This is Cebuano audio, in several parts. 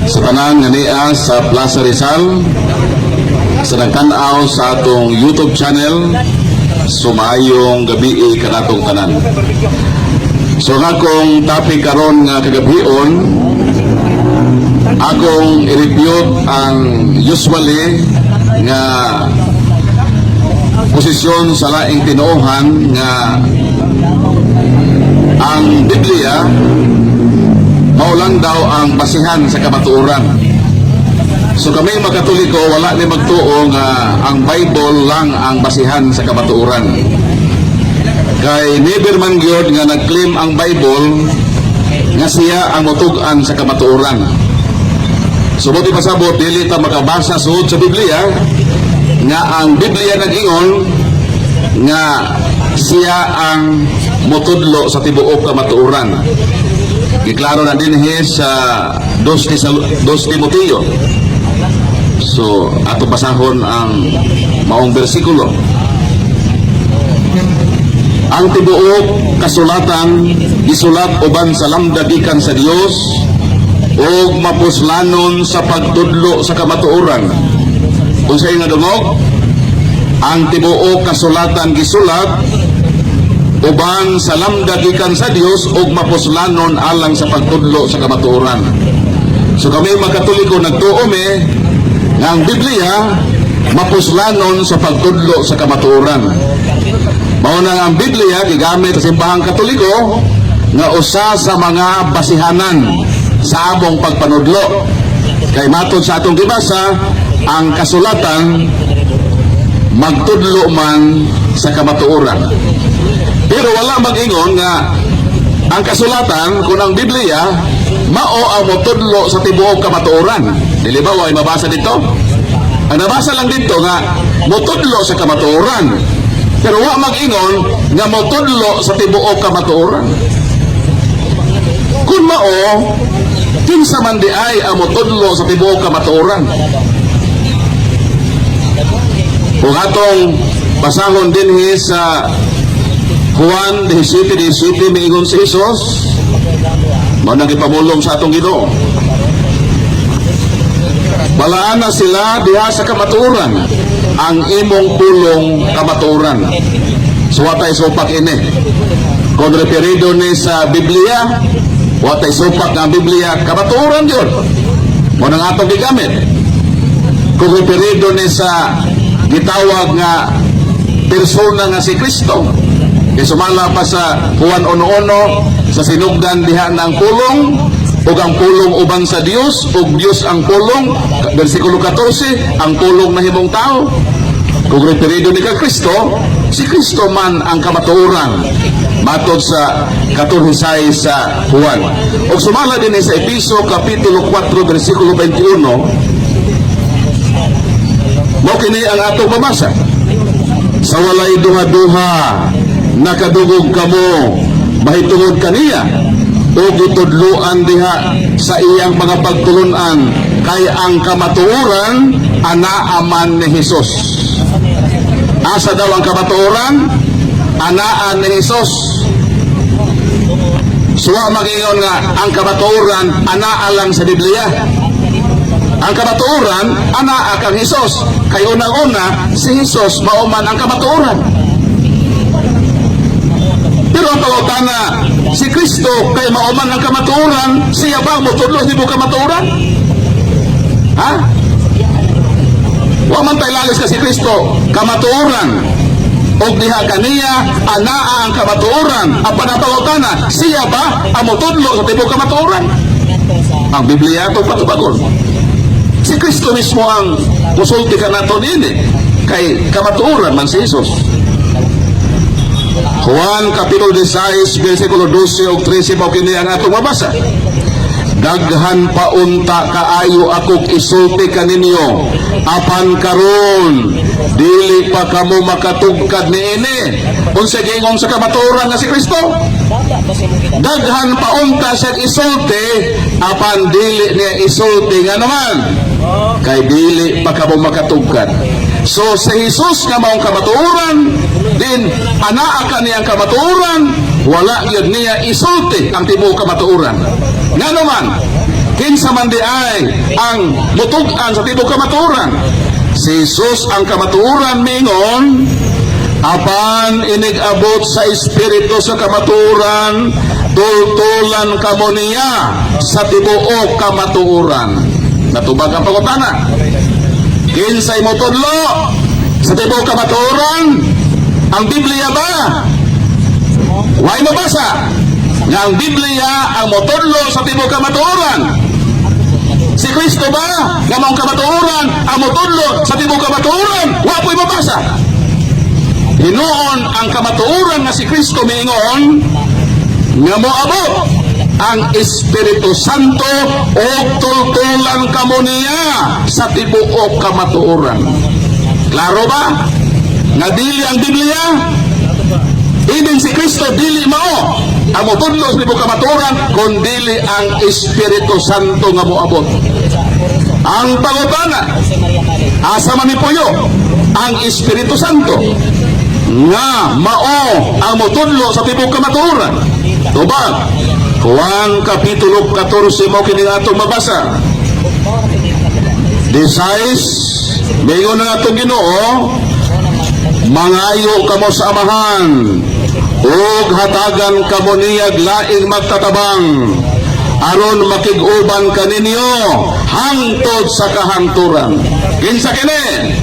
Sa tanan nga nia sa Plaza Rizal, sa nagtan-aw sa atong YouTube channel, sumayong gabi kanatong tanan. So nga akong topic karon nga kagabion, akong i-refute ang usually nga posisyon sa laing tinuohan nga ang Biblia mao lang daw ang basihan sa kamatuoran. So kami mga Katoliko, wala ni magtuo nga ang Bible lang ang basihan sa kamatuoran. Kay never man gyud nga nag-claim ang Bible nga siya ang mutug-an sa kamatuoran. So buot pasabot, dili ta makabasa suod sa Biblia nga ang Biblia nag-ingon nga siya ang mutudlo sa tibuok kamatuoran. Giklaro na dinhi sa 2 Timoteo. So, ato basahon ang maong bersikulo. Ang tibuok kasulatan gisulat uban sa lamda gikan sa Dios ug mapuslanon sa pagtudlo sa kamatuoran. Unsay nga dungog? Ang tibuok kasulatan gisulat uban sa lamda gikan sa Dios ug mapuslanon alang sa pagtudlo sa kamatuoran. So kami mga Katoliko, nagtuo mi nga ang Biblia mapuslanon sa pagtudlo sa kamatuoran. Mao na ang Biblia gigamit sa simbahang Katoliko nga usa sa mga basihanan sa among pagpanudlo. Kay matod sa atong gibasa, ang kasulatan magtudlo man sa kamatuoran. Pero wala mag-ingon nga ang kasulatan, kung ang Biblia, mao ang motudlo sa tibuok kamatuoran. Dili ba way mabasa dito? Ang nabasa lang dito nga motudlo sa kamatuoran. Pero wa mag-ingon nga motudlo sa tibuok kamatuoran. Kung mao, kinsa man diay ang motudlo sa tibuok kamatuoran? Kung atong basahon dinhi sa Juan 17:17, miingon si Jesus, mao nang gipamulong sa atong Ginoo. "Balaan na sila diha sa kamatuoran. Ang imong pulong kamatuoran." So watay supak ini. Kung referido ni sa Biblia, watay supak nga ang Biblia kamatuoran yun. Mao nang atong gigamit. Kung referido ni sa gitawag nga persona nga si Kristo, kay sumala pa sa Juan 1:1, sa sinugdan diha ng pulong, ug ang pulong uban sa Dios, ug Dios ang pulong. Versikulo 14, ang pulong nahimong tao. Kung referido ni kang Kristo, si Kristo man ang kamatuoran matod sa 14:6 sa Juan. Ug sumala din sa Episo kapitulo 4 versikulo 21, mao kini ang atong mabasa: "Sa walay duha-duha nakadungog kamo mahitungod kaniya ug gitudloan diha sa iyang mga pagtulunan, kay ang kamatuoran anaa man ni Hesus." Asa daw ang kamatuoran? Anaa ni Hesus. Suwa mag-ingon nga ang kamatuoran anaa lang sa Biblia. Ang kamatuoran anaa kang Hesus. Kay unang-una, si Hesus mao man ang kamatuoran. Pero ang pangutana, si Kristo kay mao man ang kamatuoran, siya ba ang motudlo sa tibuok kamatuoran? Ha? Wa man tay lalis ka si Kristo, kamatuoran. Og diha kaniya anaa ang kamatuoran. Apan ang pangutana, siya ba ang motudlo sa tibuok kamatuoran? Ang Biblia atong patubagon. Si Kristo mismo ang musulti kanato niini. Kay kamatuoran man si Jesus. Juan Kapitulo 16, versikulo 12 ug 13, mao kini ang atong mabasa. "Daghan pa unta kaayo akong isulti kaninyo, apan karon dili pa kamo makatugkad niini." Unsa giingon sa kamatuoran nga si Kristo? Daghan pa unta siya isulti, apan dili niya isulti, nga naman kay dili pa kamo makatugkad. So si Jesus nga maong kamatuoran din, anaa kaniyang kamatuoran, wala gyud niya isulti ang tibuok kamatuoran. Nga naman, Kinsa man diay ang mutug-an sa tibuok kamatuoran? Si Jesus ang kamatuoran mingon, "Apan inig-abot sa Espiritu sa kamatuoran, tultulan kamo niya sa tibuok kamatuoran." Natubag ang pangutana. Kinsay motudlo sa tibuok kamatuoran? Ang Biblia ba? Way mabasa nga ang Biblia ang motudlo sa tibuok kamatuoran. Si Kristo ba nga maong kamatuoran ang motudlo sa tibuok kamatuoran? Wa po'y mabasa. Hinuon ang kamatuoran nga si Kristo miingon nga moabot ang Espiritu Santo og tultulan kamo niya sa tibuok kamatuoran. Klaro ba? Nga dili ang Biblia? Even si Kristo dili mao ang motudlo sa tibuok kamatuoran kun dili ang Espiritu Santo nga moabot. Ang pangutana, asa man mipuyo ang Espiritu Santo nga mao ang motudlo sa tibuok kamatuoran? Tubag, Juan Kapitulo 14, mao kini atong mabasa. Desayis, miingon na atong Ginoo, "Mangayo kamo sa Amahan, ug hatagan kamo niyag laing magtatabang, aron makig-uban kaninyo hangtod sa kahangturan." Kinsa kini?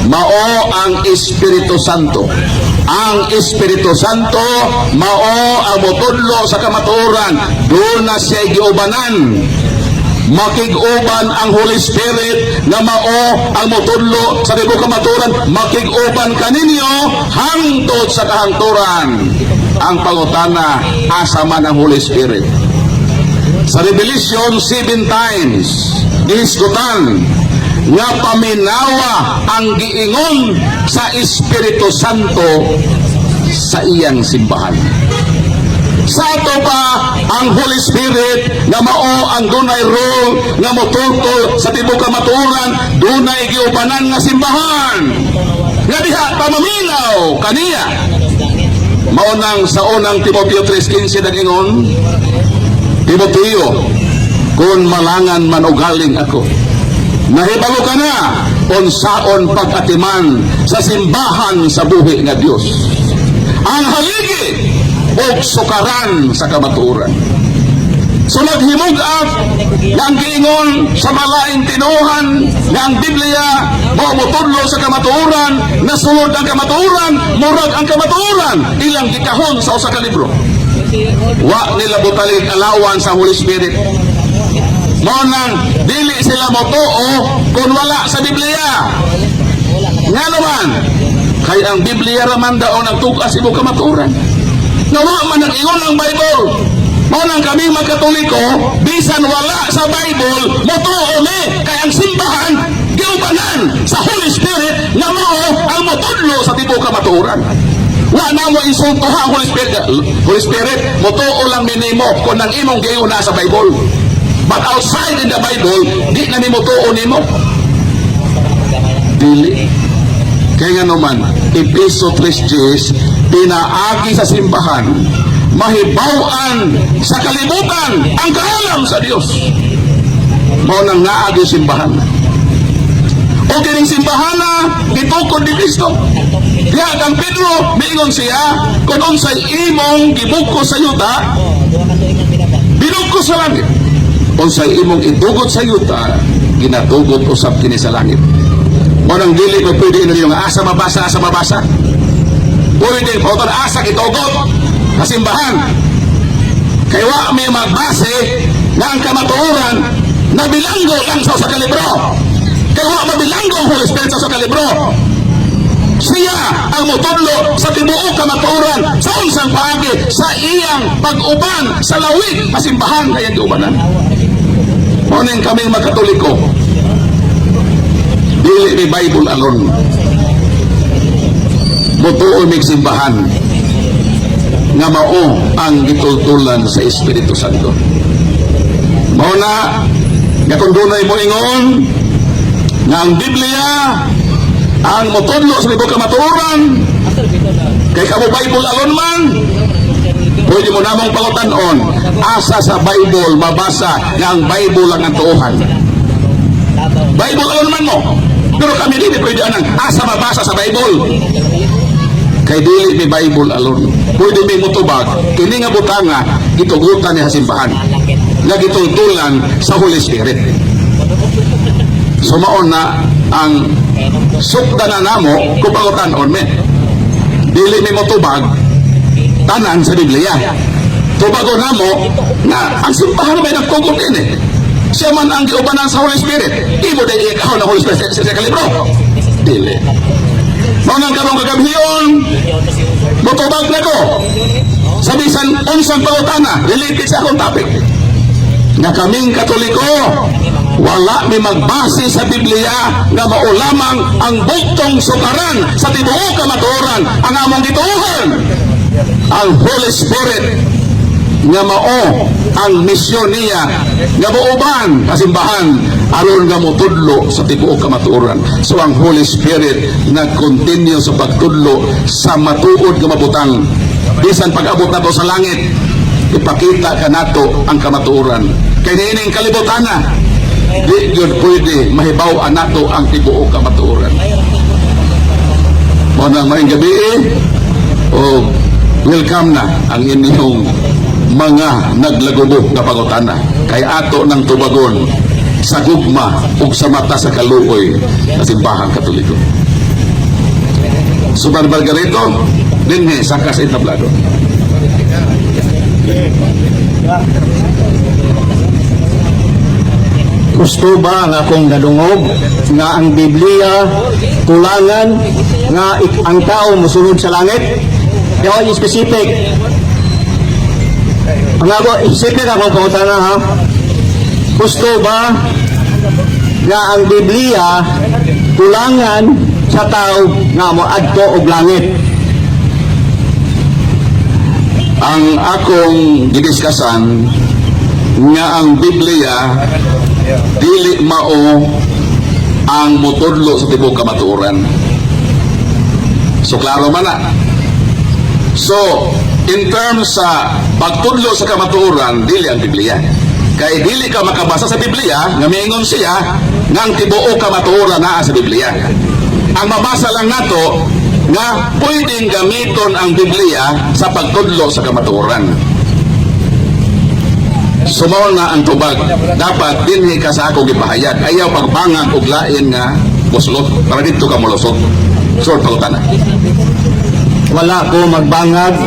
Mao ang Espiritu Santo. Ang Espiritu Santo mao ang motudlo sa kamatuoran. Duna siya giubanan. Makig-uban ang Holy Spirit nga mao ang motudlo sa tibuok kamatuoran, makig-uban kaninyo hangtod sa kahangturan. Ang pangutana, asa man ang Holy Spirit? Sa Revelation, seven times gihisgutan nga paminawa ang giingon sa Espiritu Santo sa iyang simbahan. Sa ato pa, ang Holy Spirit nga mao ang dunay role nga motultol sa tibuok kamatuoran, dunay giubanan nga simbahan nga diha pa maminaw kaniya. Mao nang sa Unang Timoteo 3:15 nag-ingon, "Timoteo, kung malangan man o galing ako, nahibalo ka na unsaon pag-atiman sa simbahan sa buhi nga Dios, ang haligi og sukaran sa kamatuoran." So naghimug-at nga ang giingon sa malaing tinuhan nga ang Biblia mao motudlo sa kamatuoran, nasulod ang kamatuoran, murag ang kamatuoran ilang gikahon sa usa ka libro. Wa nila butalig alawan sa Holy Spirit. Mao nang dili sila motuo kung wala sa Biblia. Nga naman, kay ang Biblia raman daw nagtug-as imo kamatuoran. Nga wa man ang ingon ang Bible. Mao nang kami mga Katoliko, bisan wala sa Bible, motuo mi kay ang simbahan giubanan sa Holy Spirit nga mao ang motudlo sa tibuok kamatuoran. Wa na mo insulto ha ang Holy Spirit. "Holy Spirit, motuo lang mi nimo kung ang imong giingon na sa Bible. But outside in the Bible, di na mi motuo nimo." Dili. Kaya nga naman, Epeso 3:10, pinaagi sa simbahan, mahibawan sa kalibutan ang kaalam sa Dios. Mao nang naagi simbahan. O kining simbahana, gitukod ni Kristo. Diha kang Pedro, miingon siya, "Kung unsay imong gibugkos sa yuta, binugkos sa langit. Unsay imong itugot sa yuta, ginatugot usab kini sa langit." Mao nang dili ko pwede inyo nga asa mabasa, asa mabasa. Pwede, pauton asa gitugot sa simbahan. Kay wa may magbase nga ang kamatuoran nabilanggo lang sa usa ka libro. Kay wa mabilanggo ang Holy Spirit sa usa ka libro. Siya ang motudlo sa tibuok kamatuoran sa unsang paagi? Sa iyang pag-uban sa lawig sa simbahan kaya giubanan. Mao ning kaming mga Katoliko. Dili ni Bible alone. Motuo mig simbahan nga mao ang gitultulan sa Espiritu Santo. Mao na nga kung dunay mo ingon nga ang Biblia ang motudlo sa tibuok kamatuoran kay kamo Bible alone man. Pwede mo namong pangutan-on, asa sa Bible mabasa nga ang Bible lang ang tuohan? Bible alone man mo. Pero kami dili pwede anang asa mabasa sa Bible. Kay dili mi Bible alone. Pwede mi mutubag kini nga butanga gitugutan ni simbahan nga gitultulan sa Holy Spirit. So mao na ang sukda na namo kung pangutan-on mi. Dili mi motubag tanan sa Biblia. Tubagon namo na ang simbahan may nagtugot din eh. Siya man ang giubanan sa Holy Spirit. Imo dahil ikahon ang Holy Spirit sa kalibro. Dili. Mao nang karong kagabhion, motubag na ko sa bisan unsang pangutana related sa akong topic nga kaming Katoliko, wala mi magbase sa Biblia nga mao lamang ang bugtong sukaran sa tibuok kamatuoran. Ang among gituohan, ang Holy Spirit nga mao ang misyon niya nga muuban sa simbahan aron nga motudlo sa tibuok kamatuoran. So ang Holy Spirit nag-continue sa pagtudlo sa matuod nga mabutang. Bisan pag-abot nato sa langit, ipakita kanato ang kamatuoran, kay niining kalibutana, di gyud pwede mahibaw-an nato ang tibuok kamatuoran. Mao nang maayong gabii o welcome na ang inyong mga naglagubo nga pangutana, kay ato ng tubagon sa gugma ug sa mata sa kaluoy sa Simbahang Katoliko. Subar Margarito, dinhi sa sa entablado. Gusto ba nga akong nadungog nga ang Biblia kulangan nga ang tao mosulod sa langit? Yo, specific. Ang ako, specific akong pangutana ha. Gusto ba nga ang Biblia kulangan sa tao nga moadto og langit? Ang akong gidiskasan nga ang Biblia dili mao ang motudlo sa tibuok kamatuoran. So klaro man na. So, in terms sa pagtudlo sa kamatuoran, dili ang Biblia. Kay dili ka makabasa sa Biblia nga miingon siya nga ang tibuok kamatuoran naa sa Biblia. Ang mabasa lang nato nga pwedeng gamiton ang Biblia sa pagtudlo sa kamatuoran. So mao na ang tubag. Dapat dinhi ka sa ako gipahayag. Ayaw pagbangag og lain nga buslot para dito ka molusot. Short pangutana. Wala ko magbangag,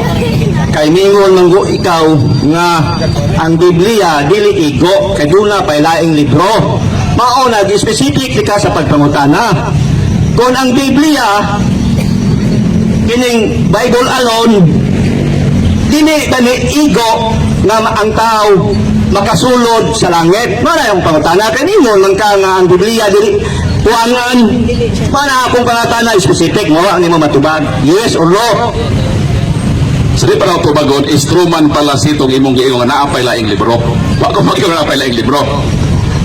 kay mingon man go ikaw nga ang Biblia dili igo kay duna pa laing libro. Mao na specific ka sa pagpangutana. Kung ang Biblia kining Bible alone, dili ba ni igo nga ang tao makasulod sa langit? Mao na yung pangutana, kay ningon man ka nga ang Biblia dili kuangan. Mao na akong pangutana, specific mo ang nimo matubag, yes or no? Sa di pa na tubagon, straw man fallacy itong imong giingon nga naa pay laing libro. Wa ko mag-ingon nga naa pay laing libro.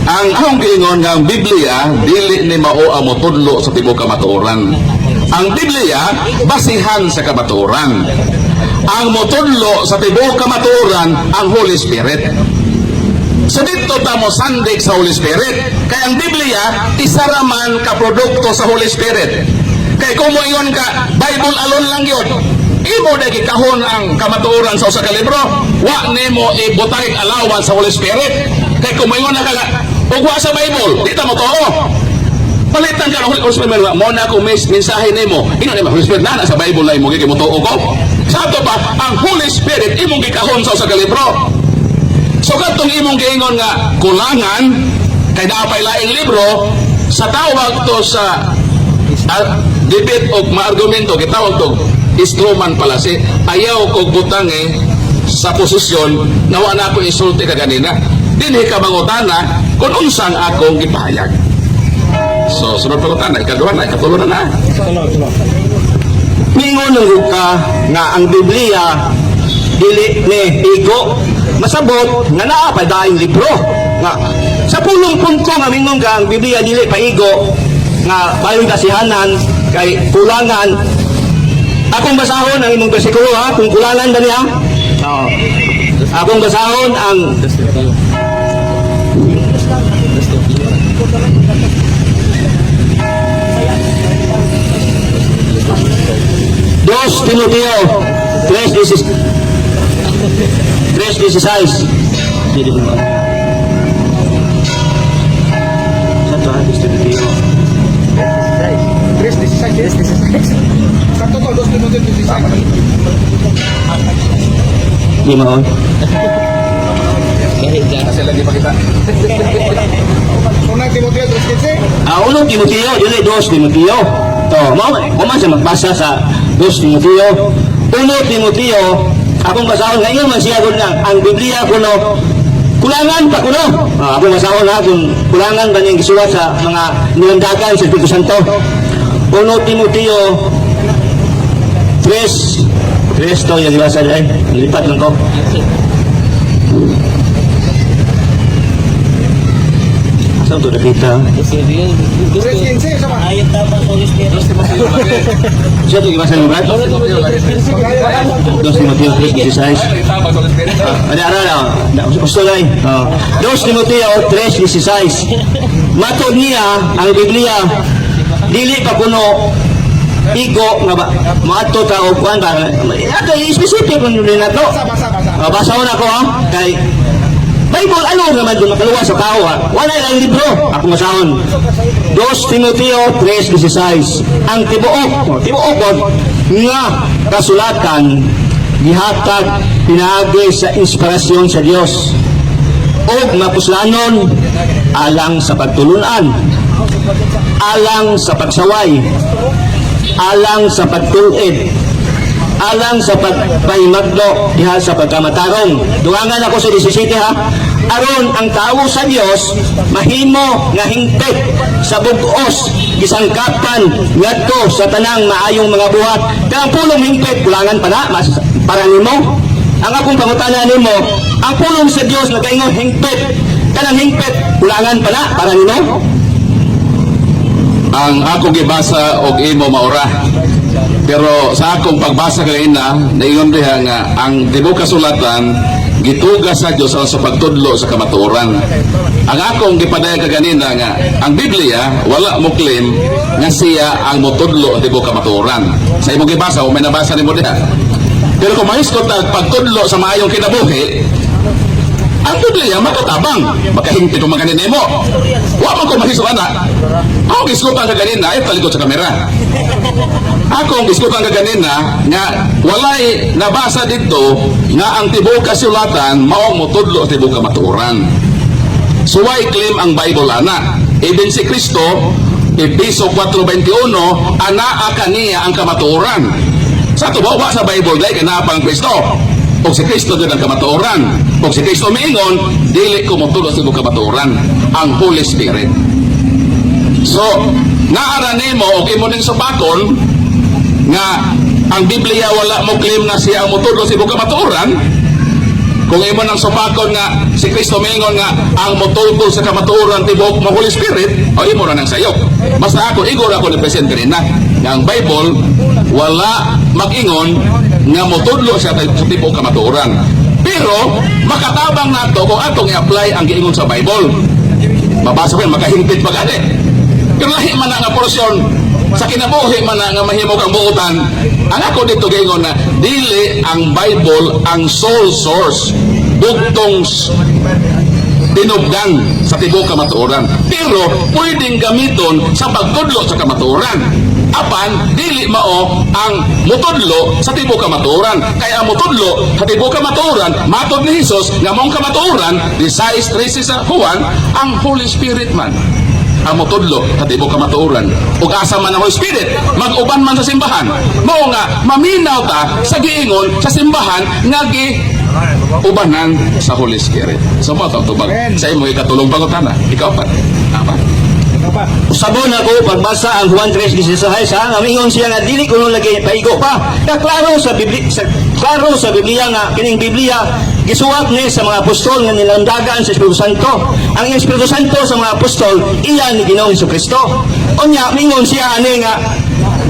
Ang akong giingon nga ang Biblia dili ni mao ang motudlo sa tibuok kamatuoran. Ang Biblia basihan sa kamatuoran. Ang motudlo sa tibuok kamatuoran, ang Holy Spirit. So dito ta mo sandig sa Holy Spirit. Kay ang Biblia isa ra man ka produkto sa Holy Spirit. Kay kung moingon ka, Bible alone lang yun, imo na gikahon ang kamatuoran sa usa ka libro, wa nimo ibutang allowance sa Holy Spirit. Kay kung moingon na ka nga, ug wa sa Bible, di ta mo tuo. Palitan ka ng Holy Spirit, mo na ako mensahe nimo. Ino nimo Holy Spirit na sa Bible na imo gigi mo tuo ko. Sa ato pa, ang Holy Spirit imong gikahon sa usa ka libro. So katong imong giingon nga kulangan kay naa pay laing libro, sa tawag to sa debate o maargumento, gitawag to straw man fallacy. Ayaw kog butang eh sa posisyon nga wa na ako isulti kaganina. Dinhi ka mangutana kung unsang akong gipahayag. So sunod pangutana, ikaduha na, ikatulo na na. Mingon lang gud ka nga ang Biblia dili ni igo, masabot nga naa pa daing libro. Nga sa pulong punto nga mingon ka ang Biblia dili pa igo nga bayon kasihanan kay kulangan, akong basahon ang imong bersikulo ha, kung kulangan ba niya. Oo. Akong basahon ang 2 Timoteo 3:16. Hindi ko ba? Saan to, ha? 2 Timoteo. 3:16. Sa totoo, 2 Timoteo 16. Hindi mo. Kasi lagi pa kita. Unang Timoteo 3:15. Ah, 1 Timoteo, dili 2 Timoteo. To, mao mo man siya magbasa sa 2 Timoteo. 1 Timoteo, akong basahon ngayon man siya gud nga ang Biblia kuno kulangan pa kuno. Ah, akong basahon ha kung kulangan ba niyang gisulat sa mga nilandagan sa Espiritu Santo. 1 Timoteo 3 3 to yung gibasa dai. Lipat lang ko. Saan to nakita? 3:15 sama. Siya to gibasa ni Brad? 2 Timoteo 3:16. Ada ara na. Gusto lang. Oh. 2 Timoteo 3:16. Matod niya ang Biblia dili pa kuno igo nga ba moadto ta og kuan ba. Ato specific man yun nato. Basa, basa, basa. Oh, basahon ako ha kay Bible ano naman dun makaluwas sa tao ha. Wala lang libro ako masahon. 2 Timoteo 3:16. Ang tibuok, oh, tibuok oh, nga kasulatan gihatag pinaagi sa inspirasyon sa Dios ug mapuslanon alang sa pagtulunan, alang sa pagsaway, alang sa pagtulid, alang sa pagpahimagdo diha sa pagkamatarong. Dugangan ako sa 17 ha. Aron ang tao sa Dios mahimo nga hingpit sa bug-os gisangkapan ngadto sa tanang maayong mga buhat. Kaya ang pulong hingpit kulangan pa na mas para nimo. Ang akong pangutana nimo, ang pulong sa Dios nagaingon hingpit. Kanang hingpit kulangan pa na para nimo. Ang ako gibasa og imo maura. Pero sa akong pagbasa kanina, naingon diha nga ang tibuok kasulatan gituga sa Dios alang sa pagtudlo sa kamatuoran. Ang akong gipadayag kaganina nga ang Biblia wala mo claim nga siya ang motudlo sa tibuok kamatuoran. Sa imong gibasa o may nabasa nimo diha. Pero kung mahisgot ang pagtudlo sa maayong kinabuhi, ang Biblia makatabang, makahingpit kung maganin mo. Wa man ko mahisgot ana. Ako gisgutan ka ganina, ay talikod sa kamera. Ako ang gisgutan ka ganina nga walay nabasa dito nga ang tibuok kasulatan mao ang motudlo sa tibuok kamatuoran. So why claim ang Bible ana? Even si Kristo, Epeso 4:21, anaa kaniya ang kamatuoran. Sa ato ba, wa sa Bible dahil kanaa pa ang Kristo. O si Kristo jud ang kamatuoran. O si Kristo miingon, dili ko motudlo sa tibuok kamatuoran, ang Holy Spirit. So, naara nimo og imo ning supakon nga ang Biblia wala mo claim nga siya ang motudlo sa tibuok kamatuoran. Kung imo nang supakon nga si Kristo mingon nga ang motudlo sa kamatuoran tibuok mo Holy Spirit, o imo ra nang sayop. Basta ako igor ako ni present kanina nga ang Bible wala mag-ingon nga motudlo siya sa tibuok kamatuoran. Pero makatabang nato kung atong i-apply ang giingon sa Bible. Mabasa ko yun, makahingpit pa gani. Pero lahi man na nga porsyon sa kinabuhi man na nga mahimo kang buotan. Ang ako dito giingon na dili ang Bible ang sole source bugtong tinubdan sa tibuok kamatuoran. Pero pwedeng gamiton sa pagtudlo sa kamatuoran. Apan dili mao ang mutudlo sa tibuok kamatuoran. Kaya ang mutudlo sa tibuok kamatuoran, matod ni Hesus nga maong kamatuoran, 16:13 sa Juan, ang Holy Spirit man ang mutudlo sa tibuok kamatuoran. Ug asa man ang Holy Spirit, mag-uban man sa simbahan. Mao nga maminaw ta sa giingon sa simbahan nga gi ubanan sa Holy Spirit. So mo tubag sa imo ikatulong pangutana, ikaw pa. Tama. Usabon ako pagbasa ang Juan 3:16 ha, nga mingon siya nga dili kuno lagi paigo pa. Nga klaro sa Biblia, klaro sa Biblia nga kining Biblia gisuwat ni sa mga apostol nga nilandagan sa Espiritu Santo. Ang Espiritu Santo sa mga apostol iya ni Ginoong Kristo. Unya mingon siya ani nga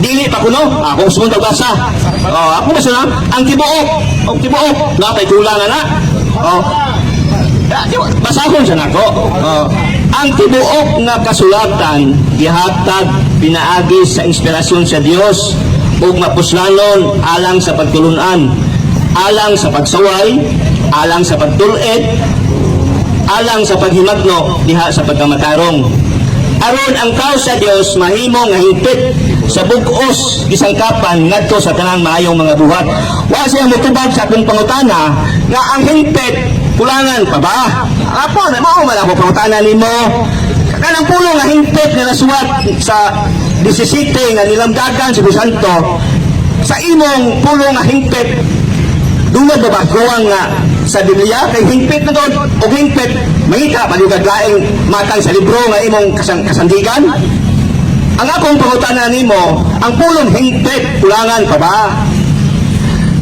dili pa kuno. Ako usbon pagbasa. Oh, ako basa na ang tibuok Og tibuok, napay kulang na. Oh. Ah, di ba, basahon sa nako. Oh. Ang tibuok nga kasulatan gihatag pinaagi sa inspirasyon sa Dios ug mapuslanon alang sa pagtulunan, alang sa pagsaway, alang sa pagtul-ed, alang sa paghimagno diha sa pagkamatarong. Aron ang tao sa Dios mahimo nga hingpit sa bug-os gisangkapan ngadto sa tanang maayong mga buhat. Wa siya motubag sa akong pangutana nga ang hingpit kulangan pa ba? Apo, na mao man ako pangutana nimo. Kanang pulong nga hingpit nga nasuwat sa 17 nga nilamdagan sa Santo, sa imong pulong nga hingpit, dungog ba ba kuwang nga sa Biblia kay hingpit na doon og hingpit mangita pa gyud laing matang sa libro nga imong kasandigan? Ang akong pangutana nimo, ang pulong hingpit kulangan pa ba?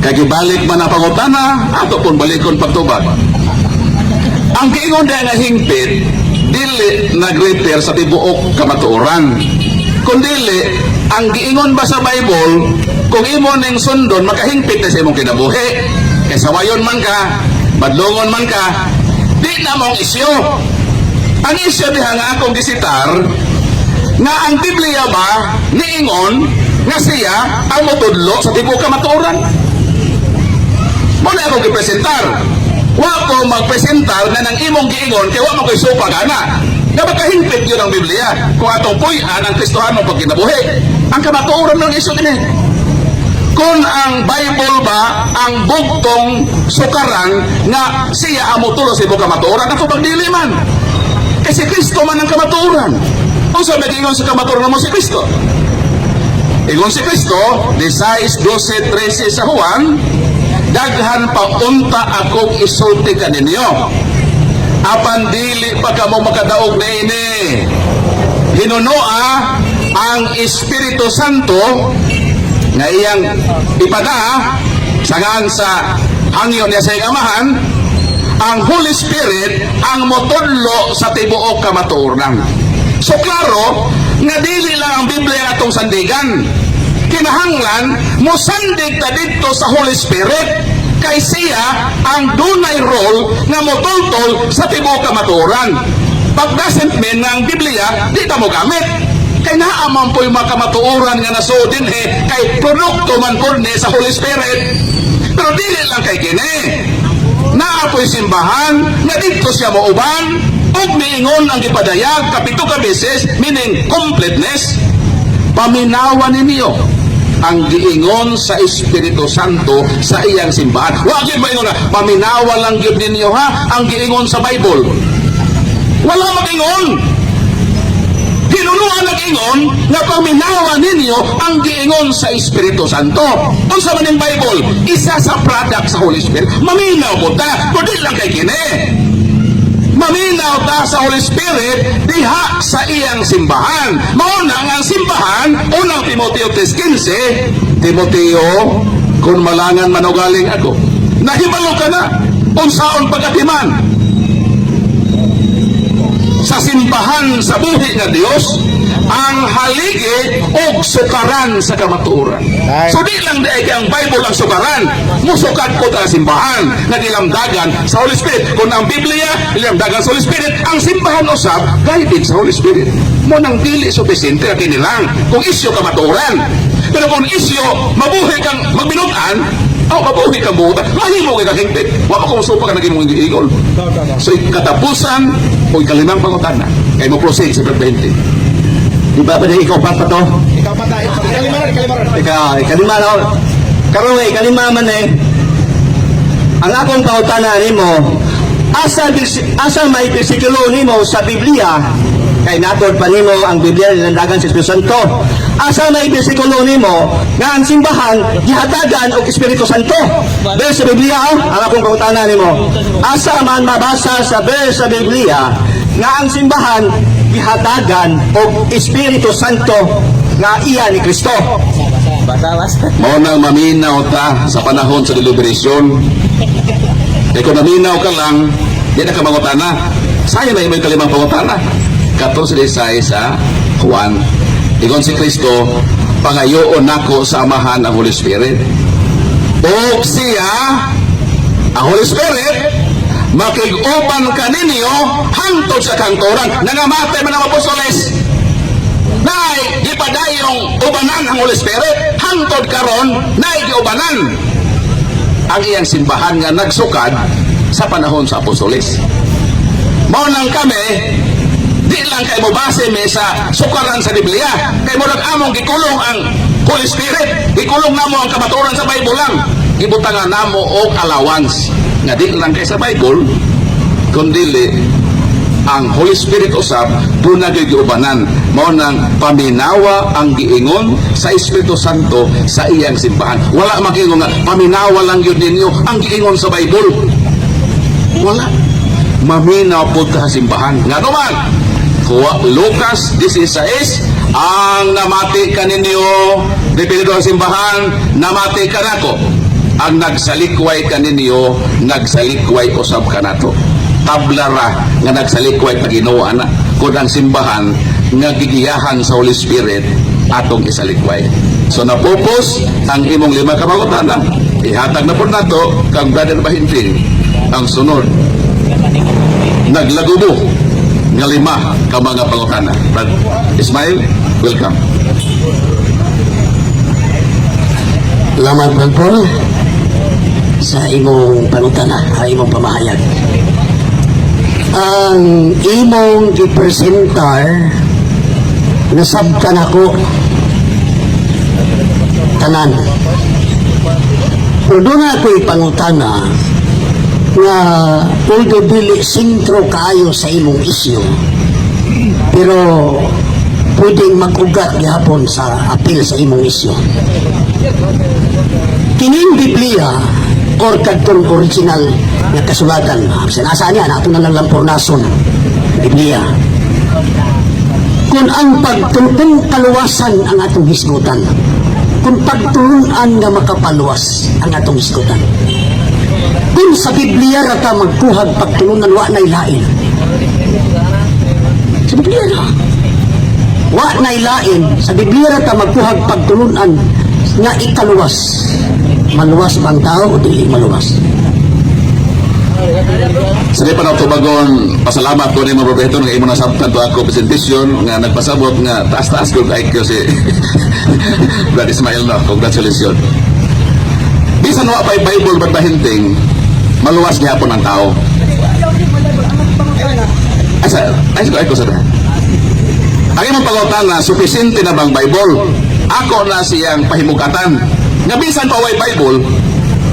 Kay gibalik man ang pangutana, ato pong balikon pagtubag. Ang giingon diha nga hingpit, dili nag-refer sa tibuok kamatuoran. Kung dili, ang giingon ba sa Bible, kung imo ning sundon, makahingpit na sa imong kinabuhi. Kay sawayon man ka, badlongon man ka, di na mong isyo. Ang isyo diha nga akong gisitar, nga ang Biblia ba niingon nga siya ang motudlo sa tibuok kamatuoran. Mao na ako gipresentar. Wa ko magpresentar na nang imong giingon kay wa mo koy supag ana. Nga makahingpit yun ang Biblia kung atong puy-an ang Kristohano pagkinabuhi. Ang kamatuoran ng isyo kini. Kung ang Bible ba ang bugtong sukaran nga siya ang motudlo sa tibuok kamatuoran, ako pagdili man. Kasi Kristo man ang kamatuoran. Unsa may giingon sa kamatuoran mo si Kristo? Ingon si Kristo, 16, 12, 13 sa Juan, "Daghan pa unta akong isulti kaninyo. Apan dili pa kamo makadaog niini. Hinunoa ang Espiritu Santo nga iyang ipada sa ngan sa hangyo niya sa iyang Amahan, ang Holy Spirit ang motudlo sa tibuok kamatuoran." So klaro nga dili lang ang Biblia ang atong sandigan. Kinahanglan mosandig ta didto sa Holy Spirit kay siya ang dunay role nga motultol sa tibuok kamatuoran. But doesn't mean nga ang Biblia di ta mo gamit. Kay naa man po'y mga kamatuoran nga nasuod dinhi kay produkto man pod ni sa Holy Spirit. Pero dili lang kay kini. Naa po'y simbahan nga didto siya mauban ug miingon ang gipadayag kapito ka beses, meaning completeness, "Paminawan ninyo ang giingon sa Espiritu Santo sa iyang simbahan." Wa gyud maingon na paminawa lang gyud ninyo ha ang giingon sa Bible. Wala mag-ingon. Hinunoan nag-ingon nga paminawa ninyo ang giingon sa Espiritu Santo. Unsa man ang Bible? Isa sa product sa Holy Spirit. Maminaw po ta, kundi lang kay kini. Maminaw ta sa Holy Spirit diha sa iyang simbahan. Mao na nga ang simbahan, unang Timoteo 3:15, "Timoteo, kung malangan manugaling ako, nahibalo ka na, unsaon pagatiman sa simbahan sa buhi nga Dios, ang haligi og sukaran sa kamatuoran." So di lang di kay ang Bible ang sukaran, musukat po ta simbahan nga gilamdagan sa Holy Spirit. Kung ang Biblia gilamdagan sa Holy Spirit, ang simbahan usab guided sa Holy Spirit. Mao nang dili supisente ang kini lang kung isyo kamatuoran. Pero kung isyo mabuhi kang magbinugan, oh, mabuhi kang buta, mahimo kay kang hingpit. Wa pa kung supa ka naging mong igol. So katapusan o ikalimang pangutana kay mo proceed sa 20. Di ba pa ikaw pa pa to? Ikaw pa tayo. Ikalima ron, ikalima ron. Ika, ikalima na ako. Karon eh, ikalima man eh. Ang akong pangutana nimo, asa may bersikulo nimo sa Biblia kay natod pa nimo ang Biblia nilandagan sa Espiritu Santo? Asa may bersikulo nimo nga ang simbahan gihatagan og Espiritu Santo? Verse sa Biblia, oh, ang akong pangutana nimo. Asa man mabasa sa verse sa Biblia nga ang simbahan gihatagan og Espiritu Santo nga iya ni Kristo? Basa, basa. Mao nang maminaw ta sa panahon sa deliberation. Kay kung maminaw ka lang, di na ka mangutana. Sayang na imo ikalimang pangutana. 14:16 sa Juan. Ingon si Kristo, "Pangayoon nako sa Amahan ang Holy Spirit. Og siya Ang Holy Spirit makig-uban kaninyo hangtod sa kahangturan. Nangamatay man ang apostoles. Nay, gipadayong ubanan ang Holy Spirit hangtod karon, nay giubanan ang iyang simbahan nga nagsukad sa panahon sa apostoles. Mao nang kami, di lang kay mo base mi sa sukaran sa Biblia. Kay mo among gikulong ang Holy Spirit, gikulong namo ang kamatuoran sa Bible lang. Gibutangan namo og allowance nga di lang kay sa Bible, kundili ang Holy Spirit usab duna gyud giubanan. Mao nang paminawa ang giingon sa Espiritu Santo sa iyang simbahan. Wala magingon nga paminawa lang gyud ninyo ang giingon sa Bible. Wala. Maminaw po ta sa simbahan. Nga naman, kuha Lucas 16, ang namati kaninyo, depende sa simbahan, namati kanako. Ang nagsalikway kaninyo, nagsalikway usab kanato. Tabla ra nga nagsalikway pa Ginoo ana kung ang simbahan nga gigiyahan sa Holy Spirit atong isalikway. So napupos ang imong lima ka pangutana. Ihatag na po nato kang Brother Bahinting ang sunod naglagubo nga lima ka mga pangutana. Brad Ismail, welcome. Salamat, Brad Paul, sa imong pangutana, sa imong pamahayag. Ang imong gipresentar, nasabtan ako tanan. Pero doon ako'y pangutana nga although dili sentro kaayo sa imong isyu, pero pwedeng mag-ugat gihapon sa apil sa imong isyu. Kining Biblia or kadtong original nga kasulatan, bisan asa niya, nato na lang lampornason, Biblia. Kung ang pagtungtong kaluwasan ang atong hisgutan, kung pagtulunan nga makapaluwas ang atong hisgutan, kung sa Biblia ra ta magkuhag pagtulunan, wa na'y lain. Sa Biblia ra. Wa na'y lain. Sa Biblia ra ta magkuhag pagtulunan nga ikaluwas. Maluwas ba ang tao o dili maluwas? Sa di pa na tubagon, pasalamat ko ni mo, Roberto, nga imo nasabtan to ako presentation nga nagpasabot nga taas-taas ko IQ si Brad Ismail, no. Congratulations. Bisan wa pa'y Bible, ba't bahinting, maluwas gihapon ang tao. Ay, sa, ay, ko sa Ang imong pangutana, supisente na bang Bible? Ako na siyang pahimugatan. Nga bisan pa way Bible,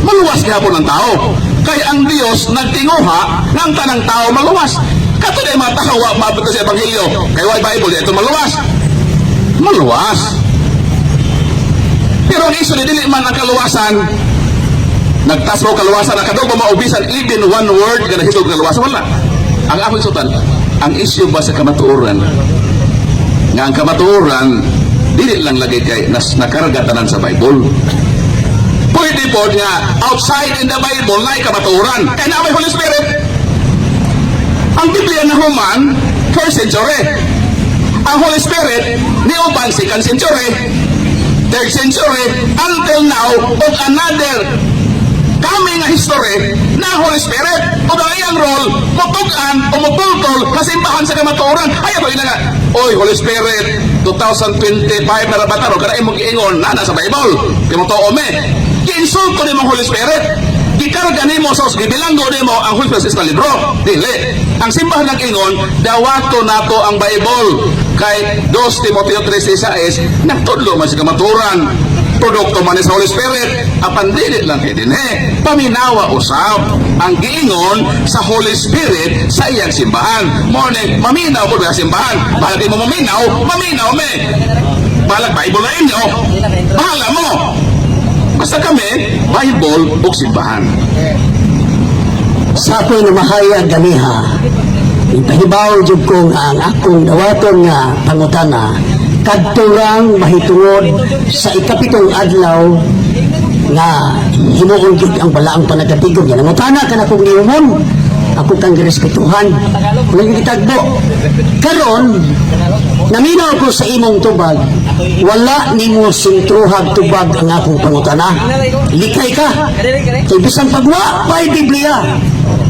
maluwas gihapon ang tao. Kay ang Dios nagtinguha ng tanang tao maluwas. Kato na mga tao wa maabot sa ebanghelyo. Kay way Bible, di ito maluwas. Maluwas. Pero ang iso dili man ang kaluwasan, nagtas mo kaluwasan ang kadto ba maubisan even one word nga nahitog kaluwasan, wala. Ang akong isutan, ang isyu ba sa kamatuoran, nga ang kamatuoran dili lang lagi kay nas nakarga tanan sa Bible. Pwede po nga outside in the Bible na kamatuoran kay na may Holy Spirit. Ang Biblia na human first century, ang Holy Spirit niuban second century, third century, until now, ug another kami nga history na ang Holy Spirit ug ang iyang role mutug-an o mutultol sa simbahan sa kamatuoran. Ay ako ina nga, oy Holy Spirit, 2025 na rabataro kada imong giingon na sa Bible di mo tuo me. Giinsulto nimo ang Holy Spirit, gikarga nimo sa gibilanggo nimo ang Holy Spirit sa libro. Dili ang simbahan nag-ingon, dawato nato ang Bible kay 2 Timoteo 3:6 nagtudlo man sa kamatuoran, produkto man ni sa Holy Spirit, apan dili lang kay dinhe. Paminawa usab ang giingon sa Holy Spirit sa iyang simbahan. Morning, maminaw po sa simbahan. Bahala mo maminaw, maminaw me. Bahala Bible na inyo, bahala mo. Basta kami, Bible ug simbahan. Sa ako'y namahayag ganiha, ipahibaw jud ko nga ang akong dawaton nga pangutana kadto lang mahitungod sa ikapitong adlaw nga himuon gyud ang balaang panagatigom. Yan nangutana ka na kong giumon, ako kang girespetuhan, wala gyud gitagbo. Karon naminaw ko sa imong tubag. Wala nimo sentruhag tubag ang akong pangutana. Likay ka. Kay bisan pagwa pa'y Biblia.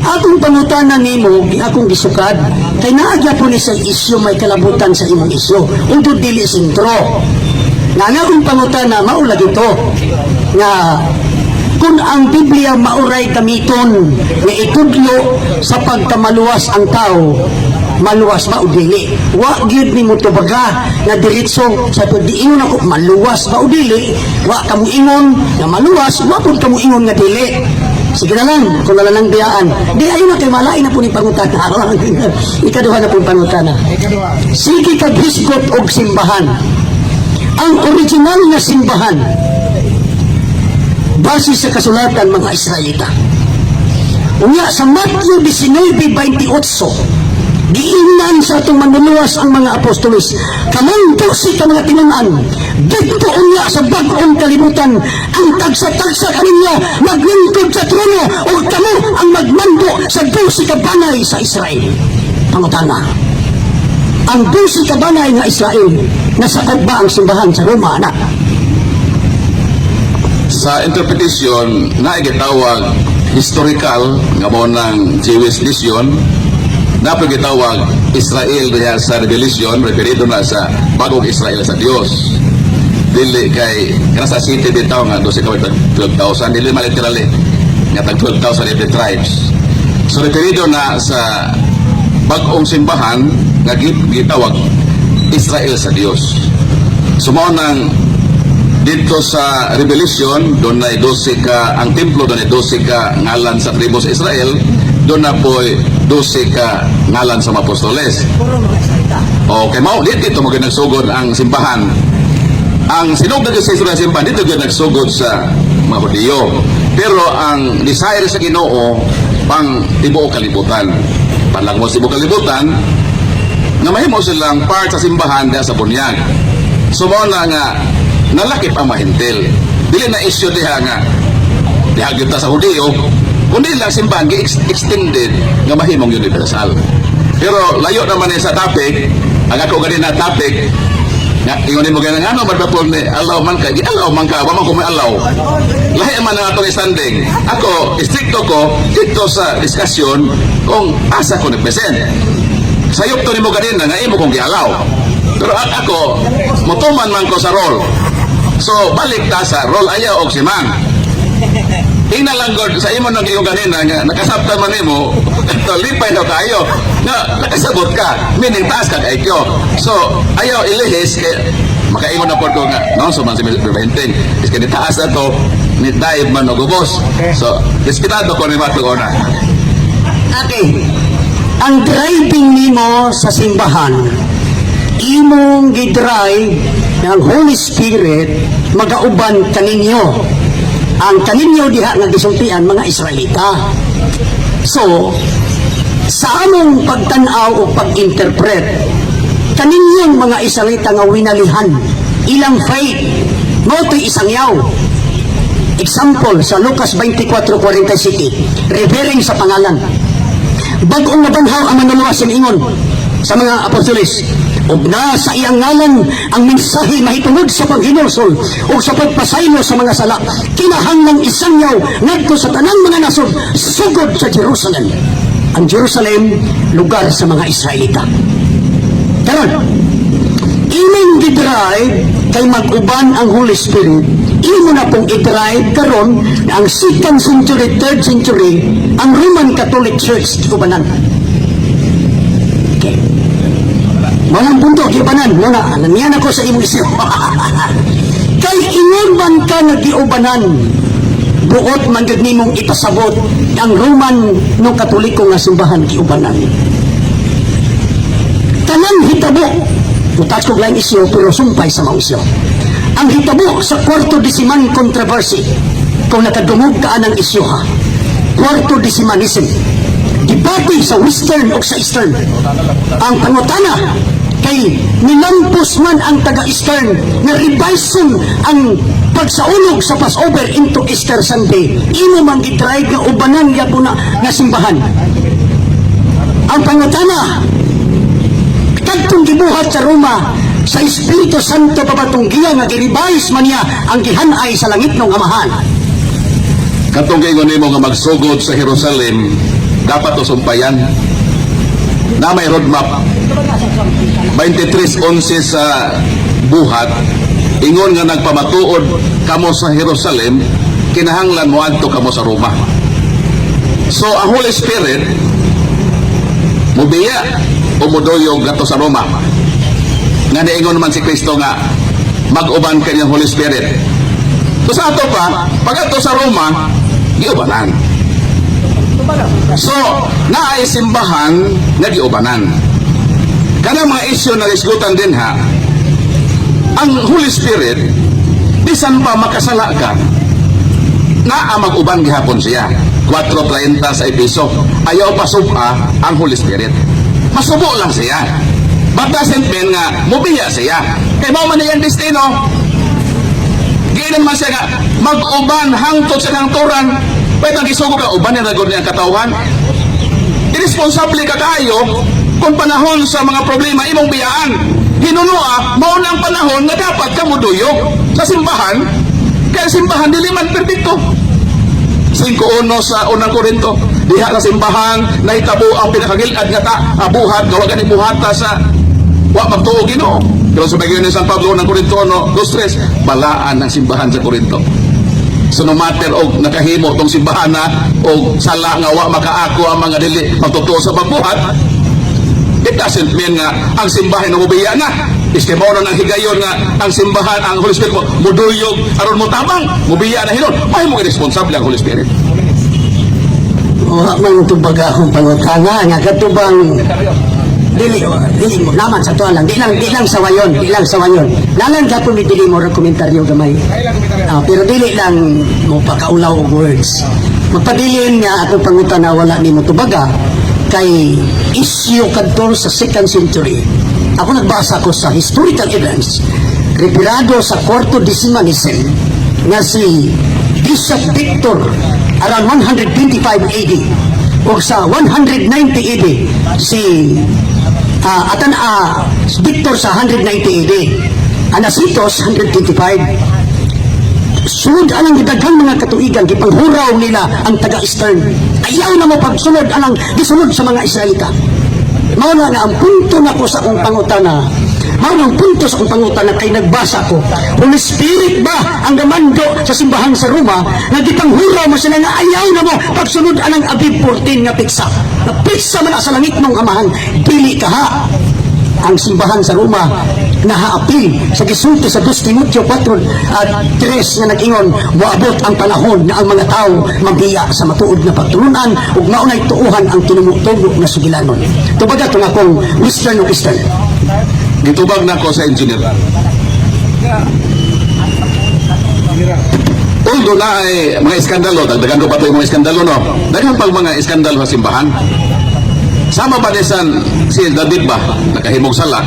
Akong pangutana nimo, akong gisukad, kay naa gyapon ni sa isyu may kalabutan sa imong isyu. Although dili sentro. Nga ang akong pangutana mao lagi to nga kung ang Biblia mauray gamiton nga itudlo sa pagkamaluwas ang tao, maluwas ba o dili? Wa gyud nimo tubaga nga diretso sa pagdiingon ako maluwas ba o dili. Wa kamo ingon nga maluwas, wa pud kamo ingon nga dili. Sige na lang, kung na lang biyaan. Di ayo na kay malain na po ni pangutana. Ikaduha na pong pangutana. Sige kag hisgot og simbahan. Ang original nga simbahan base sa kasulatan, mga Israelita. Unya sa Matthew 19:28, giingnan sa atong Manluluwas ang mga apostoles, "Kamong 12 ka mga tinun-an, didto unya sa bag-ong kalibutan, ang tagsa-tagsa kaninyo maglingkod sa trono ug kamo ang magmando sa 12 ka banay sa Israel." Pangutana, ang 12 ka banay nga Israel, nasakop ba ang simbahan sa Roma na? Sa interpretation na gitawag historical nga mao ng Jewish nation, na gitawag Israel diha sa Revelation, referido na sa bagong Israel sa Dios. Dili kay kana sa city bitaw nga 12 ka 12,000, dili man literally nga tag 12,000 every tribes. So referido na sa bagong simbahan nga gitawag Israel sa Dios. So mao nang dito sa Revelation, doon na 12 ka, ang templo doon ay 12 ka ngalan sa tribo sa Israel, doon na po'y 12 ka ngalan sa mga apostoles. Okay, mao dito dito mo nagsugod ang simbahan. Ang sinugod sa Israel simbahan dito gyud nagsugod sa mga Hudiyo. Pero ang desire sa Ginoo pang tibuok kalibutan. Panlang mo sa tibuok kalibutan, nga mahimo silang part sa simbahan diha sa bunyag. So mao na nga nalakip ang mahintil. Dili na issue diha nga diha gyud ta sa Hudiyo, kundi lang simbahan gi-extended nga mahimong universal. Pero layo naman ni sa topic, ang ako gani na topic, nga ingon nimo ganang ano man ba po ni allow man ka, gi-allow man ka, wa man ko may allow. Lahi man ang atong standing. Ako, istrikto ko dito sa diskusyon kung asa ko nag-present. Sayop to nimo ganina nga imo kong gi-allow. Pero ako, motuman man ko sa role. So, balik ta sa role ayaw og si Mang. Tingnan lang God, sa imo nang iyong ganina nga nakasabtan man nimo, ito lipay na kayo nga nakasabot ka, meaning taas ka IQ. So, ayaw ilihis kay makaingon na pod ko nga no, so man si Mr. Benteng is kay taas na to ni dive man og ubos. So, respetado ko ni Matog una. Okay. Ang driving nimo sa simbahan, imong gidrive ng Holy Spirit magauban kaninyo. Ang kaninyo diha nga gisultian, mga Israelita. So, sa among pagtan-aw o pag-interpret, kaninyong mga Israelita nga winalihan, ilang faith, mao to'y isang yaw. Example, sa Lucas 24:47, referring sa pangalan. Bag-ong nabanhaw ang Manluluwas, ingon sa mga apostoles, ug na sa iyang ngalan ang mensahe mahitungod sa paghinulsol ug sa pagpasaylo sa mga sala kinahanglang isangyaw ngadto sa tanang mga nasod, sugod sa Jerusalem. Ang Jerusalem, lugar sa mga Israelita. Karon, imong gidrive kay mag-uban ang Holy Spirit, imo na pong i-drive karon na ang second century, third century, ang Roman Catholic Church giubanan. Okay. Malang punto, giubanan. Muna, niyan ako sa imong isip. Kay ingon man ka nga giubanan, buot man gud nimong ipasabot ang Roman no Katoliko nga simbahan giubanan. Tanan hitabo, mutas ko laing isyo pero sumpay sa mga isyo. Ang hitabo sa Quartodeciman controversy, kung nakadungog ka anang isyo ha, Quartodecimanism, debate sa Western o sa Eastern. Ang pangutana, kay nilampos man ang taga-Eastern na revision ang pagsaulog sa Passover into Easter Sunday. Imo man gitry nga ubanan gyapon na nga simbahan. Ang pangutana, kadtong gibuhat sa Roma, Sa Espiritu Santo pa ba tong giya nga gi-revise man niya ang gihanay sa langit ng Amahan? Katong giingon nimo nga magsugod sa Jerusalem, dapat usumpayan na may roadmap. 23:11 sa Buhat, ingon nga nagpamatuod kamo sa Jerusalem, kinahanglan moadto kamo sa Roma. So ang Holy Spirit mubiya o muduyog ngadto sa Roma. Nga niingon man si Kristo nga mag-uban kanyang Holy Spirit. So sa ato pa, pag ato sa Roma, giubanan. So, naay simbahan nga giubanan. Kanang mga isyu na isgutan din ha, ang Holy Spirit, bisan pa makasala ka, naa mag-uban gihapon siya. 4:30 sa Epeso. Ayaw pasuba ang Holy Spirit. Masubo lang siya. But doesn't mean nga mubiya siya. Kay mao man iyang destino. Giinan man siya nga mag-uban hangtod sa kahangturan. Pwede ang isugo ka, uban niya ragod niya ang katawhan. Irresponsable ka kayo kung panahon sa mga problema imong biyaan. Hinunoa, mao na ang panahon nga dapat ka muduyog sa simbahan. Kaya simbahan dili man perpekto. 5:1 sa Unang Korinto. Diha sa simbahan nahitabo ang pinakagilad nga ta buhat nga wa gani buhata sa wa magtuo Ginoo. Pero sa bagay ni San Pablo ng Korinto no, 2:3, balaan ng simbahan sa Korinto. So no matter og nakahimo tong simbahan na og sala nga wa makaako ang mga dili magtotoo sa pagbuhat, it doesn't mean nga ang simbahan na mubiya na. Iske mao na ang higayon nga ang simbahan, ang Holy Spirit mo, muduyog, aron mo tabang, mubiya na hinon. Mahimo responsable ang Holy Spirit. Wa man tubag akong pangutana nga katubang dili dili mo naman sa tuwa lang, di lang sawayon, di lang sawayon nalan gapon ni dili mo ra komentaryo gamay. Ah, pero dili lang mo pakaulaw og words, magpabilin nga akong pangutana wala nimo tubaga kay issue kadto sa second century. Ako nagbasa ko sa historical events referado sa Quartodecimanism nga si Bishop Victor around 125 AD o sa 190 AD si atan Victor sa 190 AD, Anicetus 125. Sunod anang daghang mga katuigan, gipanghuraw nila ang taga-Eastern. Ayaw na mo pagsunod anang gisunod sa mga Israelita. Mao na nga ang punto nako sa akong pangutana. Mao na ang punto sa akong pangutana kay nagbasa ko. Holy Spirit ba ang gamando sa simbahan sa Roma nga gipanghuraw mo sila nga ayaw na mo pagsunod anang Abib 14 nga petsa? Nga petsa man na sa langit mong Amahan, dili ka ha ang simbahan sa Roma nahaapil sa gisulti sa 2 Timoteo 4 at 3 nga nag-ingon moabot ang panahon na ang mga tao mabiya sa matuod nga pagtulunan ug maunay tuuhan ang tinumutubo nga sugilanon. Tubaga tong akong Western ug Eastern. Gitubag na ko sa engineer. Although na ay mga iskandalo, dagdagan ko pa ito yung mga iskandalo, no? Daghan pag mga iskandalo sa simbahan. Sama ba ni San, si David ba, nakahimog sala,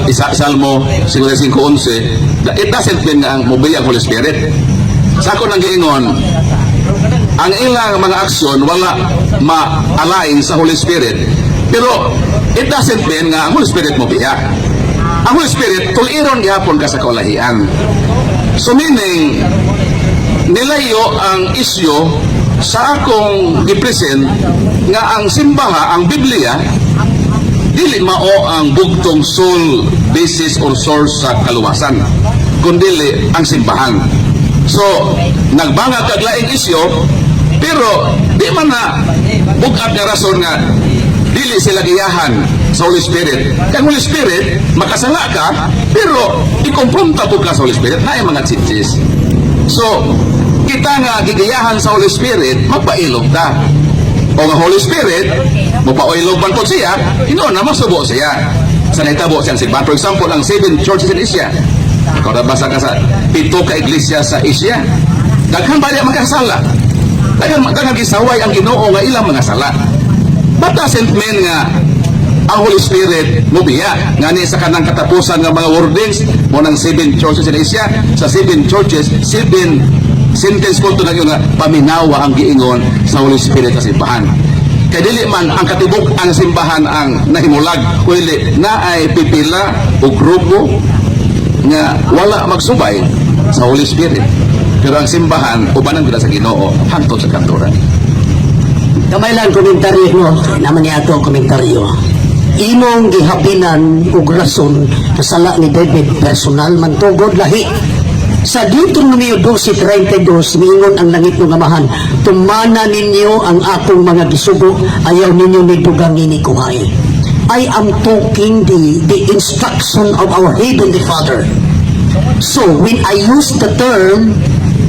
isa, Salmo 55:11, it doesn't mean nga ang mubiya ang Holy Spirit. Sa ako nang giingon, ang ilang mga aksyon wala ma-align sa Holy Spirit. Pero it doesn't mean nga ang Holy Spirit mo biya. Ang Holy Spirit, tuliron gihapon ka sa kaulahian. So meaning, nilayo ang isyu sa akong gipresent nga ang simbaha, ang Biblia, dili mao ang bugtong sole basis or source sa kaluwasan, kundili ang simbahan. So, nagbanga kag laing isyu, pero di man na bugat nga rason nga dili sila giyahan sa Holy Spirit. Kay ang Holy Spirit, makasala ka, pero ikumpronta po ka sa Holy Spirit, na mga tsitsis. So, kita nga gigiyahan sa Holy Spirit, magpailog ta. O nga Holy Spirit, mopailog man po siya, inoon na masubo siya sa nahitabo siyang simbahan. For example, ang seven churches in Asia. Ikaw nabasa ka sa pito ka iglesia sa Asia. Daghan ba niya magkasala? Daghan, daghan gisaway ang Ginoo nga ilang mga sala. But doesn't mean nga ang Holy Spirit mubiya. Ngani sa kanang katapusan nga mga wordings mo ng seven churches in Asia, sa seven churches, seven sentence ko ito nga paminawa ang giingon sa Holy Spirit sa simbahan. Kay dili man ang katibuk ang simbahan ang nahimulag, kundi naay pipila o grupo nga wala magsubay sa Holy Spirit. Pero ang simbahan, ubanan gila sa Ginoo hangtod sa kanturan. Gamay lang komentaryo no, naman niya ato ang komentaryo. Imong gihapinan og rason kasala ni David personal man tugod lahi. Sa Deuteronomio 12:32, miingon ang langit ng Amahan, "Tumana ninyo ang akong mga gisugo, ayaw ninyo ni dugangi ni kuhay." I am talking the instruction of our Heavenly Father. So, when I use the term,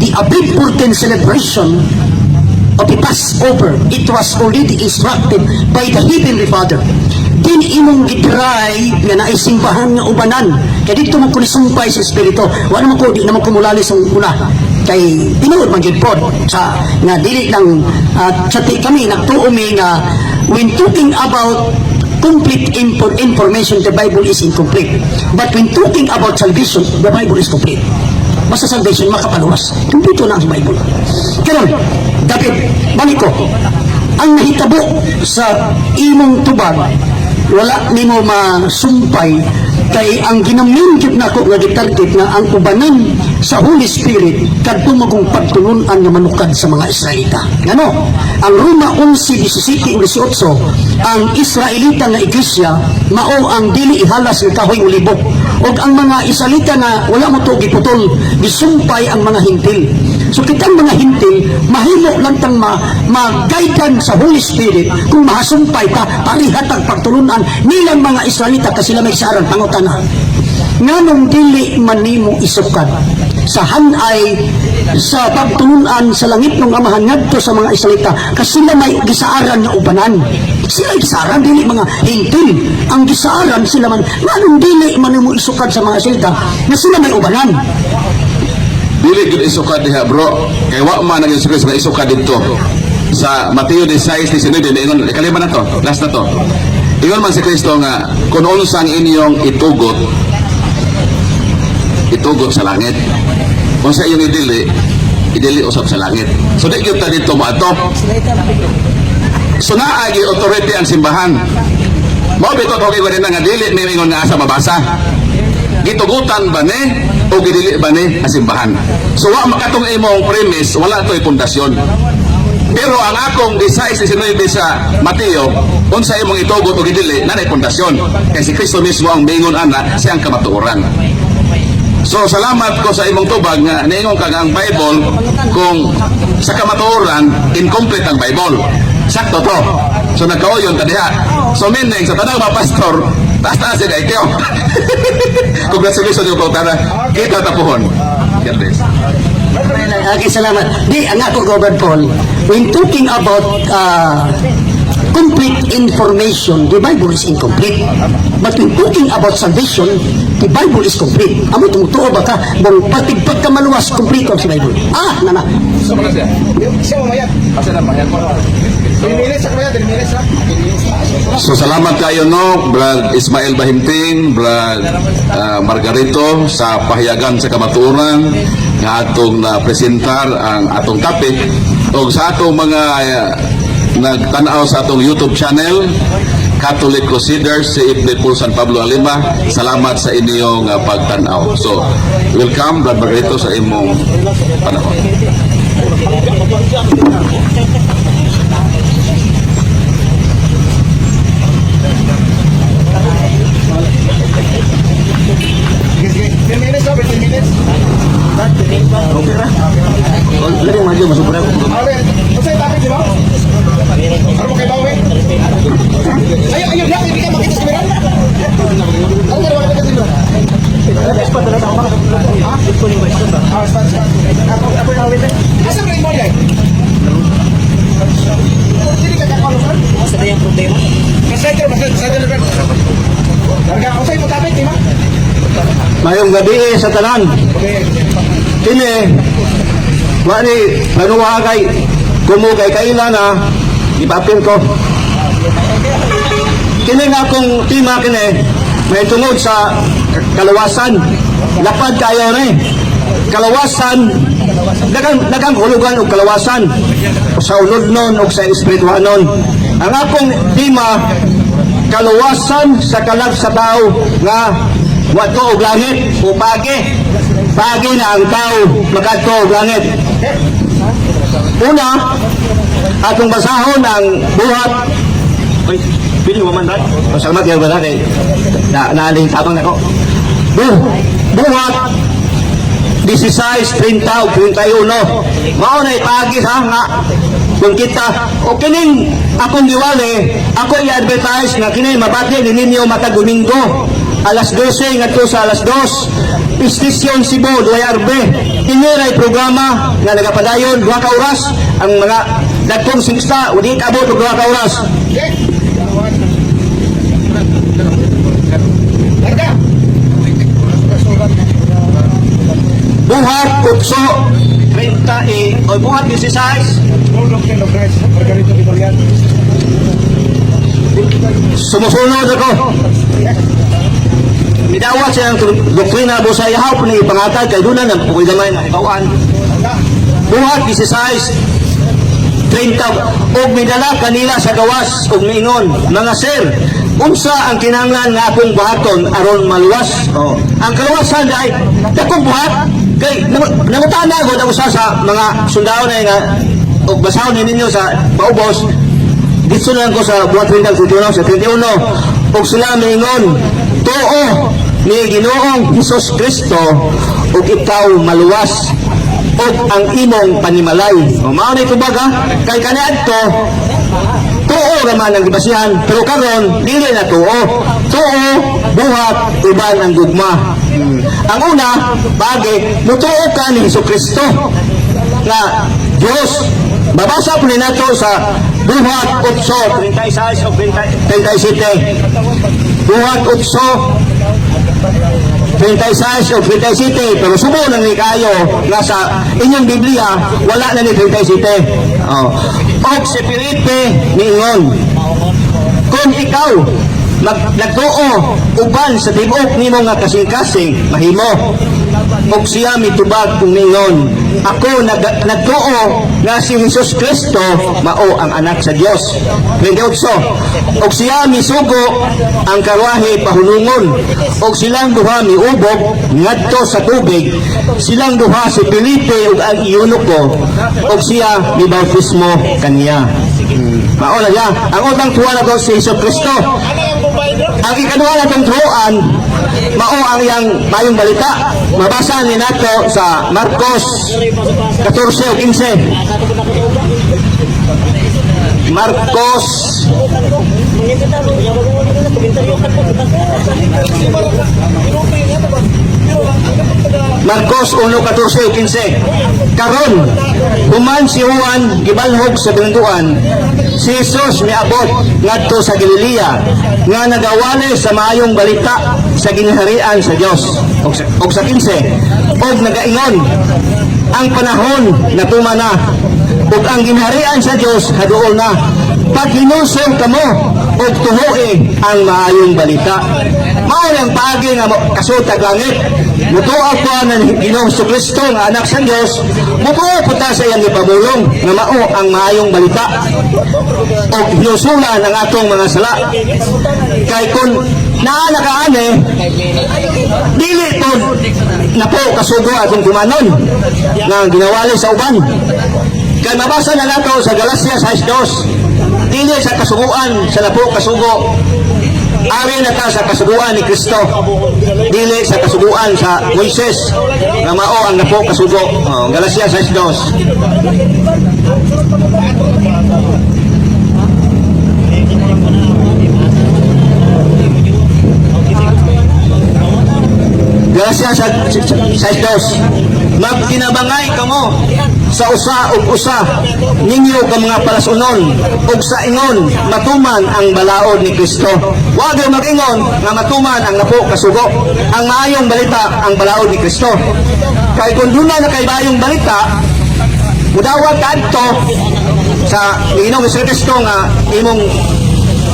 the Abib 14 celebration of the Passover, it was already instructed by the Heavenly Father. Din imong gidry nga naisimbahan nga ubanan. Kay dito man ko nisumpay sa Espiritu. Wala naman ko, di naman ko mulali sa una. Kay tinuod man gyud pod sa nga dili lang sa ti kami nagtuo mi nga when talking about complete information, the Bible is incomplete. But when talking about salvation, the Bible is complete. Basta salvation, makapaluwas. Kompleto na ang Bible. Karon, David, balik ko. Ang nahitabo sa imong tubag, wala nimo masumpay kay ang ginamin gyud nako nga gitarget nga ang ubanan sa Holy Spirit kadto magong pagtulun-an nga manukad sa mga Israelita. Ngano? Ang Roma 11:17 ug 18, ang Israelita nga iglesia mao ang dili ihalas nga kahoy olibo ug ang mga Israelita nga wala mo to giputol, gisumpay ang mga Hentil. So kitang mga Hentil, mahimo lang tang ma-guidan sa Holy Spirit kung mahasumpay ta pareha tag pagtulunan nilang mga Israelita kasi sila may saran. Pangutana, nganong dili man nimo isukad sa hanay sa pagtulunan sa langit ng Amahan ngadto sa mga Israelita kasi sila may gisaaran nga ubanan? Sila gisaaran, dili mga Hentil ang gisaaran, sila man. Nganong dili man nimo isukad sa mga Israelita nga sila may ubanan? Dili gyud isukad diha, bro, kay wa man ang Yesus Kristo nga isukad didto. Sa Mateo 16:19, ingon, ikalima na to, last na to. Ingon man si Kristo nga kung unsang inyong itugot, itugot sa langit. Kung sa iyong idili, idili usab sa langit. So di gyud ta dito moadto. So naa gyud authority ang simbahan. Mao bitaw ko na nga dili may ingon nga asa mabasa. Gitugutan ba ni o gidili ba ni ang simbahan? So wa makatong imong premise, wala to'y pundasyon. Pero ang akong 16:19 sa Mateo, unsa imong itugot o gidili, nanay pundasyon. Kay si Kristo mismo ang mingon ana, siya ang kamatuoran. So salamat ko sa imong tubag nga niingon ka nga ang Bible kung sa kamatuoran incomplete ang Bible. Sakto to. So nagkaoyon ta diha. So meaning sa tanang mga pastor, taas-taas siya kay kayo. Congratulations yung pautana. Kita tapuhon. God bless. Okay, salamat. Di, ang ako, Gobert Paul, when talking about complete information, the Bible is incomplete. But when talking about salvation, the Bible is complete. Amo tumutuo ba ka, bang pati pagka maluwas, complete ang si Bible. Ah, nana. Siya mamayat. 3 minutes sa kuya, 3 minutes ha. So salamat kayo, no, Brad Ismail Bahimting, Brad Margarito, sa pahayagan sa kamatuoran nga atong na presentar ang atong topic ug sa atong mga nagtanaw sa atong YouTube channel Catholic Crusaders sa Ibne Paul San Pablo Alima. Salamat sa inyong pagtanaw. So welcome, Brad Margarito, sa imong panahon. Sige, sige. 10 minutes ha, 10 minutes. Lagi maju masuk berapa? Okay, unsa yung topic, di ba? Ano mo kay Bawi? Ayaw, ayaw, ayaw, hindi ka makita sa kamera. Ano ka naman makita sa kamera? Ha? Ah, spot, spot. Asa ba rin mo yan? Hindi ka kakalo, sir? Masayro, masayro, masayro. Larga, unsa yung topic, di ba? Mayong gabi eh, sa tanan. Okay. Kini, wa ni panuwa kay kumo kay kaila na ipapil ko. Kini nga akong tema kini may tungod sa kalawasan. Lapad kayo ni. Kalawasan, daghang daghang hulugan og kalawasan sa ulodnon og sa espirituhanon. Ang akong tema, kaluwasan sa kalag sa tao nga wadto og langit o pagi. Pagi na ang tao makadto og langit. Una, atong basahon ang Buhat. Uy, pili mo man, right? O, salamat kayo ba kay na naaling tabang nako. Buhat 16, 30 ug 31. Mao na ipagi ha nga kung kita o kining akong giwali, ako i-advertise nga kini mabati ni ninyo matag Domingo alas 12 ngadto sa alas 2, Istasyon Cebu, 2RB. Ini ray programa nga nagapadayon 2 ka oras. Ang mga dagkong singsta udi kaabot og 2 ka oras. Larga. Buhat 8, 30 o Buhat 16. Doctrine of Christ, Margarito Vitolian. Sumusunod ako. Midawat siya ang doktrina busa yahaw ni ipangatag kay doon na pukoy gamay na ibawaan. Buhat 16:30. "Og midala kanila sa gawas og miingon, 'Mga sir, unsa ang kinahanglan nga akong buhaton aron maluwas?'" Oh. Ang kaluwasan ay dakong buhat kay nangutana ko na usa sa mga sundao na nga og basahon ni ninyo sa paubos. Dito na lang ko sa Buhat 30, 31 sa 31. "Og sila miingon, 'Tuo ni Ginoong Hesus Kristo ug ikaw maluwas ug ang imong panimalay.'" O mao ni tubag ha, kay kaniadto tuo raman ang gibasihan, pero karon dili na tuo. Tuo, buhat, uban ang gugma. Ang una, bagay, mutuo ka ni Hesus Kristo nga Diyos. Mabasa po ni nato sa Buhat 8, 36 o 37. Buhat 8, 36 o 37. Pero subo lang ni kayo nga sa inyong Biblia, wala na ni 37. Oh. "Og si Felipe niingon, 'Kung ikaw nagtuo uban sa tibuok nimo nga kasing-kasing, mahimo.' Ug siya mitubag ug miingon, 'Ako nagtuo nga si Jesus Kristo mao ang anak sa Dios.' 28. Ug siya misugo ang karwahe pahunungon. Ug silang duha miubog ngadto sa tubig, silang duha, si Felipe ug ang eunuko, ug siya mibautismo kaniya." Mao na siya. Ang unang tuwa na to si Jesus Kristo. Ang ikaduha natong tuwan, mao ang iyang mayong balita. Mabasa ni nato sa Marcos 14 o 15. Marcos Marcos 1, 14 15. "Karon, human si Juan gibalhog sa bilangguan, si Jesus miabot ngadto sa Galilea nga nagawali sa maayong balita sa ginharian sa Dios." Og sa 15, "Og nagaingon, 'Ang panahon natuman na ug ang ginharian sa Dios haduol na. Paghinulsol kamo ug tuoi ang maayong balita.'" Mao ang paagi nga mo kasud tag langit. Mutuo ko ng Ginoong Kristo nga anak sa Dios, mutuo po ta sa iyang ipabulong nga mao ang maayong balita. Og hinulsulan ang atong mga sala. Kay kung naa na ka ani, dili to na po kasugo atong tumanon nga ginawali sa uban. Kay mabasa na nato sa Galacia 6:2, dili sa kasuguan sa napo kasugo. Ari na ta sa kasuguan ni Kristo. Dili sa kasuguan sa Moises nga mao ang napo kasugo. Oh, Galacia 6:2. Galacia 6:2. "Magkinabangay kamo sa usa ug usa ninyo ka mga palasunon ug sa ingon matuman ang balaod ni Kristo." Wa gyud mag-ingon nga matuman ang napo kasugo. Ang maayong balita ang balaod ni Kristo. Kay kung duna na kay maayong balita, mudawat ka adto sa Ginoong Kristo nga imong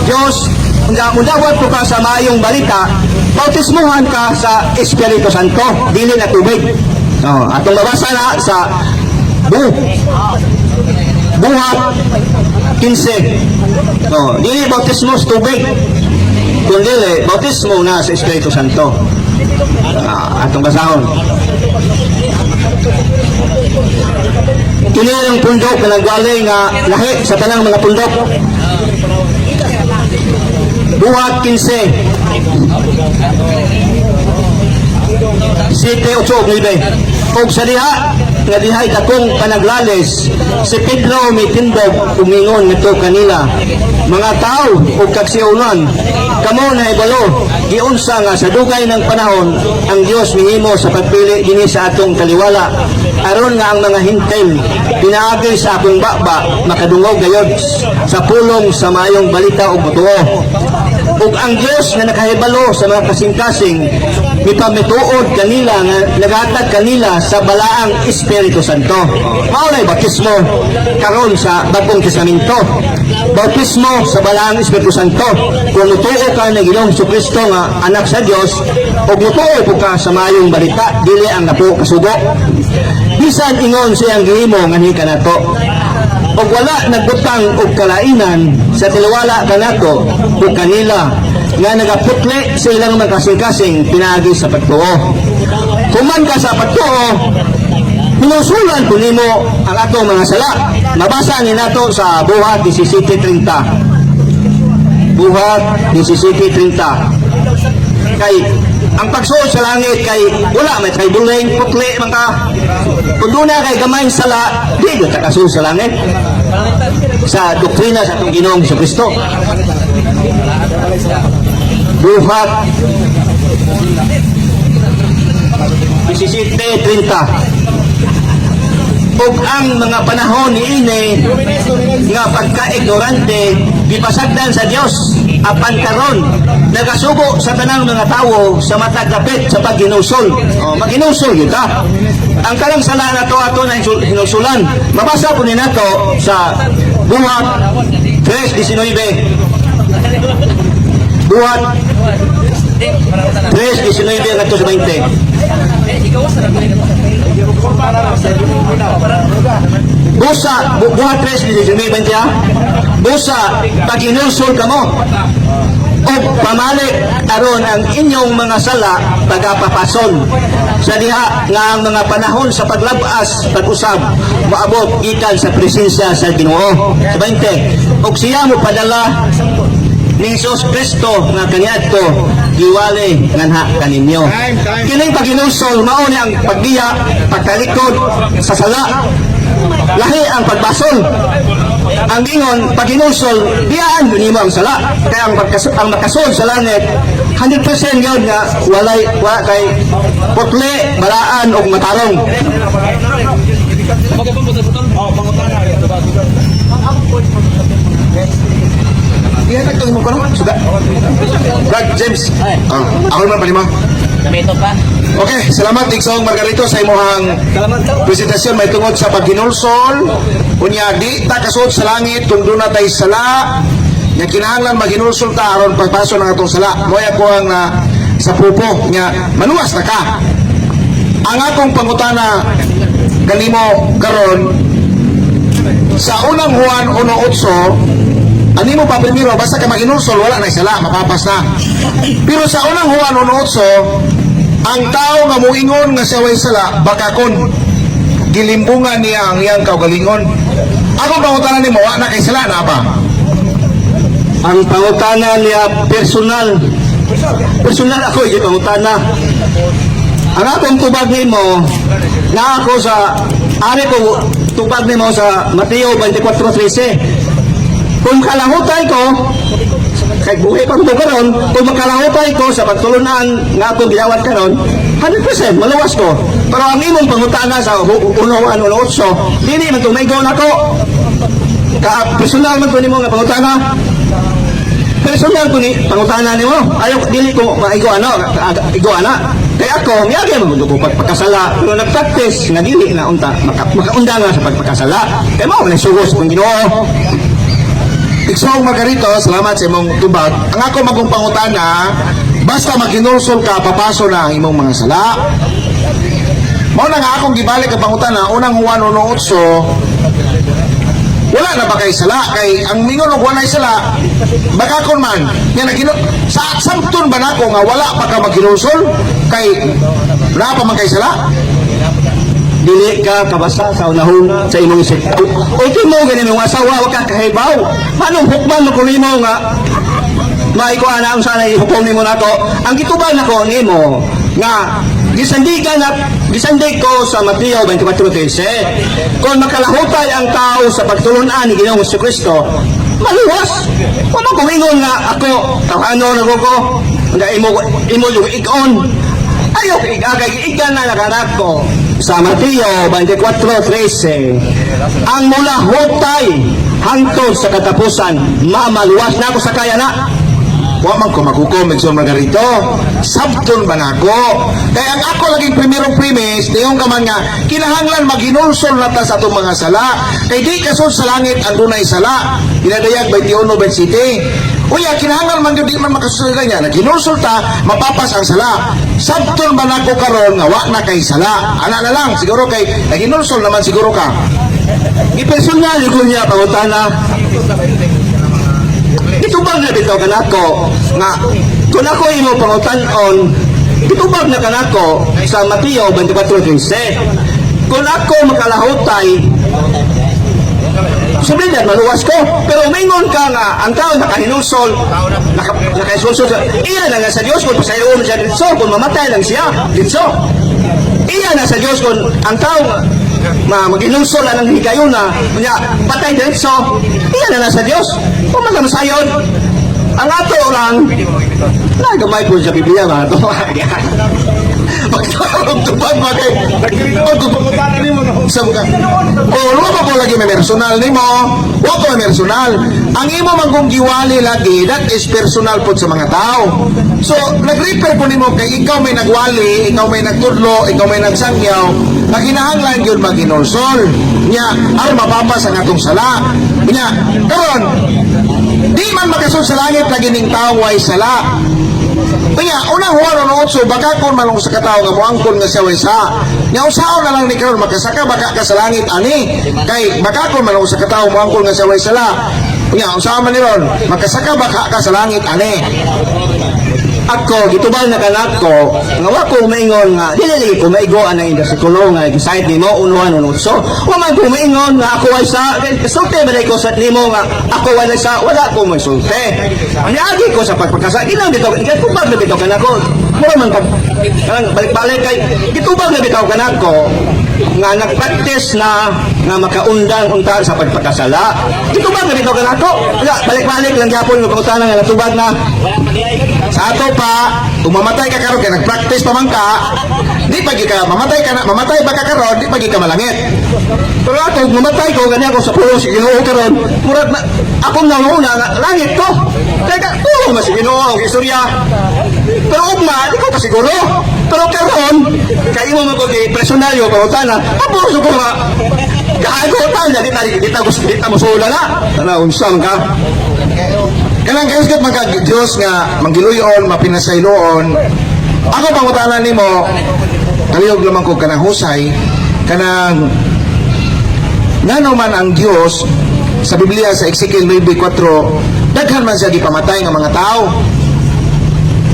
Diyos, mudawat ko ka sa maayong balita, bautismuhan ka sa Espiritu Santo, dili na tubig. No, atong mabasa na sa Buhat 15. No, dili bautismo sa tubig. Kung dili, bautismo na sa Espiritu Santo. Atong basahon. Kini ang pundok nga nagwali nga lahi sa tanang mga pundok. Buhat 15. 7, 8, 9. Og sa diha nga dihay dakong panaglalis, si Pedro mitindog umingon ngadto kanila, "Mga tao ug kagsiunan, kamo na ibalo giunsa nga sa dugay ng panahon ang Dios mihimo sa pagpili dinhi sa atong taliwala aron nga ang mga Hentil pinaagi sa akong baba makadungog gayod sa pulong sa Maayong Balita ug motuo. Ug ang Dios nga nakahibalo sa mga kasing-kasing mipamituod kanila nga naghatag kanila sa Balaang Espiritu Santo." Mao nay bautismo karon sa Bagong Testamento. Bautismo sa Balaang Espiritu Santo. Kung mutuo ka ni Ginoong Kristo nga anak sa Dios ug mutuo po ka sa Maayong Balita, dili ang napo kasugo. Bisan ingon siyang gihimo nganhi kanato og wala nagbutang og kalainan sa taliwala kanato ug kanila nga nagaputli sa ilang mga kasing-kasing pinaagi sa pagtuo. Human ka sa pagtuo, hinulsulan ko nimo ang atong mga sala. Mabasa ni nato sa Buhat 17:30. Buhat 17:30. Kay ang pagsuod sa langit kay wala may kay buling putli man ka. Kung doon na kay gamay sala, di gyud ta kasuod sa langit. Sa doktrina sa atong Ginoong Kristo. Buhat 17:30. Ug ang mga panahon niini nga pagka-ignorante gipasagdan sa Dios, apan karon nagasugo sa tanang mga tawo sa matag dapit sa paghinulsol. O, maghinulsol gyud ta. Ang kanang sala nato ato na hinulsulan. Mabasa po ni nato sa Buhat 3:19. Buhat 3:19 ngadto sa 20. Busa, Buhat 3:19, 20 ha? "Busa, paghinulsol kamo o pamalik aron ang inyong mga sala pagapapason sa diha nga ang mga panahon sa paglabas pag-usab moabot gikan sa presensya sa Ginoo." Sa 20, "Og siya mo padala ni Jesus Kristo nga kaniadto giwali nganha kaninyo." Kining paghinulsol mao ni ang pagbiya, pagtalikod sa sala. Lahi ang pagbasol. Ang ingon, paghinulsol, biyaan yun nimo ang sala. Kaya ang makasol sa langit, 100% yun nga walay, wala kay putli, balaan o matarong. Ihatag to mo kono. Suga. Brad James. Ako naman palima. Namito pa. Okay, salamat, Igsoong Margarito, sa imong presentasyon may tungod sa paghinulsol. Unya di ta kasuod sa langit kung doon na tay sala. Nya kinahanglan maghinulsol ta aron pagpaso ng atong sala. Mo'y ako ang sa pupo nya maluwas na ka. Ang akong pangutana kanimo karon sa Unang Juan 1:8, animo pa primero basta ka maghinulsol, wala na sala, mapapas na. Pero sa Unang Juan 1:8, ang tao nga muingon nga siya way sala, bakakon, gilimbungan niya ang iyang kaugalingon. Ako pangutana nimo, wa na kay sala na ba? Ang pangutana niya personal. Personal ako yung pangutana. Ang akong tubag nimo na ako sa ari ko tubag nimo sa Mateo 24:13. Kung kalahutay ko kay buhi pa ko karon, kung makalahutay ko sa pagtulunan nga akong gidawat karon, 100% maluwas ko. Pero ang imong pangutana sa 1:8, dili man tumaygon ako. Ka personal man to nimo nga pangutana. Personal ko ni pangutana nimo. Ayaw dili ko maigo ano, igo ana. Kaya ako, miyagi man ko pagpakasala, pero nagpractice nga dili na unta makaunda nga sa pagpakasala. Kay mao man sugos kung Ginoo. Igsoong Margarito, salamat sa imong tubag. Ang ako magong pangutana, basta maghinulsol ka, papaso na ang imong mga sala? Mao na nga akong gibalik ang pangutana, Unang Juan 1:8, Wala na ba kay sala? Kay ang mingon og walay sala, bakakon man nga nagino sa samton ba nako nga wala pa ka maghinulsol kay wala pa man kay sala? Dili ka kabasa sa unahon sa imong sektor. O mo gani mong asawa, wa ka kahibaw. Manong hukman mo kung imo nga maikuha na ang sana ihukom nimo nato. Ang gitubag nako nimo nga gisandigan na gisandig ko sa Mateo 24:13. Kung makalahutay ang tao sa pagtulunan ni Ginoong Kristo, maluwas. Wa man ko ingon nga ako tawhano na ko nga imo imo yung igon. Ayaw igagay igan na nakanak ko sa Mateo 24:13. Ang mulahutay hangtod sa katapusan, mamaluwas na ako sa kaya na. Wa man ko maghukom, Igsoon Margarito. Sabton ba nako? Kay ang ako laging primerong premise, niyon ka man nga, kinahanglan maghinulsol na ta sa atong mga sala. Kay di kasud sa langit ang dunay sala. Ginadayag 21:27. Uya, kinahanglan man gyud, di man makasulod niya. Naghinulsol ta, mapapas ang sala. Sabton ba nako karon nga wa na kay sala? Ana na lang, siguro kay naghinulsol naman siguro ka. Ipersonal ko niya pangutana. Gitubag na bitaw kanako nga kung ako imo pangutan-on, gitubag na kanako sa Mateo 24:13. Kung ako makalahutay, sabihin na, maluwas ko. Pero umingon ka nga, ang tao nakahinulsol, nakahinulsol, iya na nga sa Diyos kung pasayoon siya ditso, kung mamatay lang siya, ditso. Iya na sa Diyos kung ang tao ma maghinulsol ang higayuna, kunya patay diretso, iya na na sa Diyos. Kung magamasayon, ang ato lang, nagamay po sa Biblia ba ito? Pagtarong tubag ba kay nagkritod kung pangutana nimo na sa mga. Oh, wa pa ko lagi may personal nimo. Wa ko may personal. Ang imo man kung giwali lagi, that is personal pod sa mga tao. So, nag-refer ko nimo kay ikaw may nagwali, ikaw may nagtudlo, ikaw may nagsangyaw, na kinahanglan gyud maghinulsol. Nya, aron mapapas ang atong sala. Nya, karon di man makasud sa langit lagi ning taong way sala. Kaya, unang Juan 1:8, baka kung manong sa katao nga moangkon nga siya way sa. Nya usaon na lang ni karon makasaka baka ka sa langit ani. Kay baka kung manong sa katao moangkon nga siya way sala. Nya usaon man ni ron, makasaka baka ka sa langit ani. Ako, gitubal na kanako, nga wa ko maingon nga, dili lagi ko maigo ang bersikulo nga gisayt nimo, unuhan unutso. Wa man ko maingon nga ako ay sa, sulti ba ko sa nimo nga ako wala sa, wala ko may sulti. Ang ko sa pagpagkasa, ginang bitaw, gitubag na bitaw kanako. Mura man pag, kanang balik-balik kay, gitubag na bitaw kanako, nga nagpractice na nga makaundang unta sa pagpakasala. Gitubag na bitaw kanako. Wala, balik-balik lang gyapon nga pangutana nga natubag na. Sa ato pa, kung mamatay ka karon kay nagpractice pa man ka, di pa gyud ka mamatay ka na, mamatay ba ka karon, di pa gyud ka malangit. Pero ako, mamatay ko, ganyan ako sa pulo sa Ginoo karon. Murag na, akong nanguna nga, langit ko. Teka, oo, mas Ginoo ang istorya. Pero ugma, di ko kasiguro. Pero karon, kay imo man ko kay personalyo, pangutana, pabuso ko nga, gago ta, di ta, di ta, di ta musula na. Ana, unsa man ka? Kanang kaisgat man ka Dios nga manggiluyon, mapinasayloon. Ako pangutana nimo, kalihog lamang ko kanang husay, kanang ngano man ang Dios sa Biblia sa Ezekiel 9:4, daghan man siya gipamatay nga mga tao.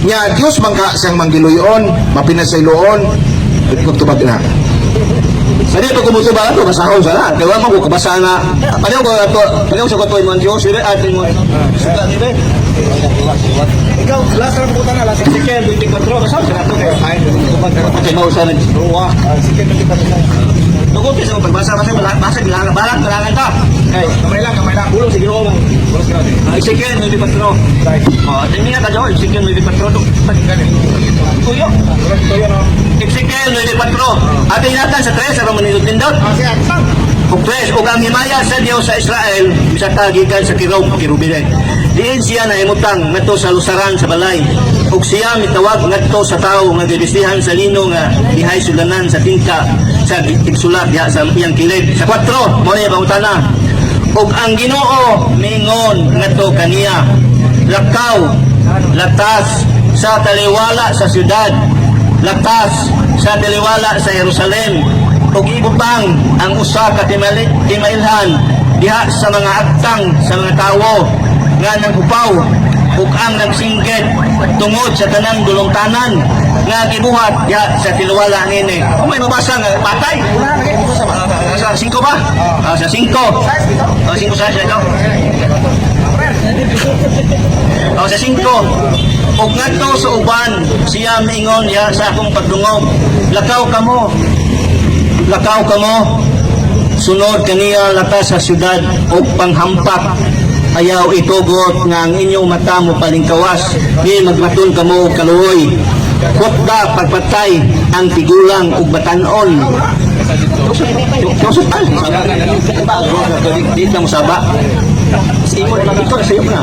Nya Dios man ka siyang manggiluyon, mapinasayloon, kung tubag na. Pwede pa kumutuba ato, basahon sana. Kaya man ko kabasa na. Pareho ko ato, pareho sa ko mo ang Diyos, dire atin mo. Suka dire. Ikaw, last na pangutana, last Ezekiel 24, basahon sa ato kay. Ay, mausa na ruwa. Ezekiel 24. Dugote sa pagbasa kasi balak basa bilangan balak bilangan ta. Kay Kamay lang, kamay lang. Bulong sa Ginoo man. Ezekiel 24. Oh, tingnan ka daw Ezekiel 24. Kuyo. Ezekiel 9:4. Ating natan sa 3 aron manindot-nindot. Ug 3, ug ang himaya sa Dios sa Israel bisa gikan sa kirob kirubine. Diin siya nahimutang ngadto sa lusaran sa balay. Ug siya mitawag ngadto sa tawo nga gibistihan sa lino nga dihay sulanan sa tinta sa tigsulat diha sa iyang kilid. Sa 4, mao ni pangutana. Ug ang Ginoo mingon ngadto kaniya, lakaw, latas sa taliwala sa syudad, latas sa taliwala sa Jerusalem, ug ibutang ang usa ka timailhan. diha sa mga agtang sa mga tawo nga nanghupaw ug ang nagsinggit tungod sa tanang dulongtanan nga gibuhat diha sa tinuwala nini. O may mabasa nga patay. Sa 5 ba? Sa 5. Oh, 5 sa ito. O, sa 5. Ug ngadto sa uban, siya miingon diha sa akong pagdungog. Lakaw kamo. Lakaw kamo. Sunod kaniya lata sa syudad og panghampak. Ayaw itugot nga ang inyong mata mo palingkawas, ni magmaton kamo og kaluoy. Hutda pagpatay ang tigulang ug batan-on. Tusok pa. Di lang musaba. Ito sa iyo na.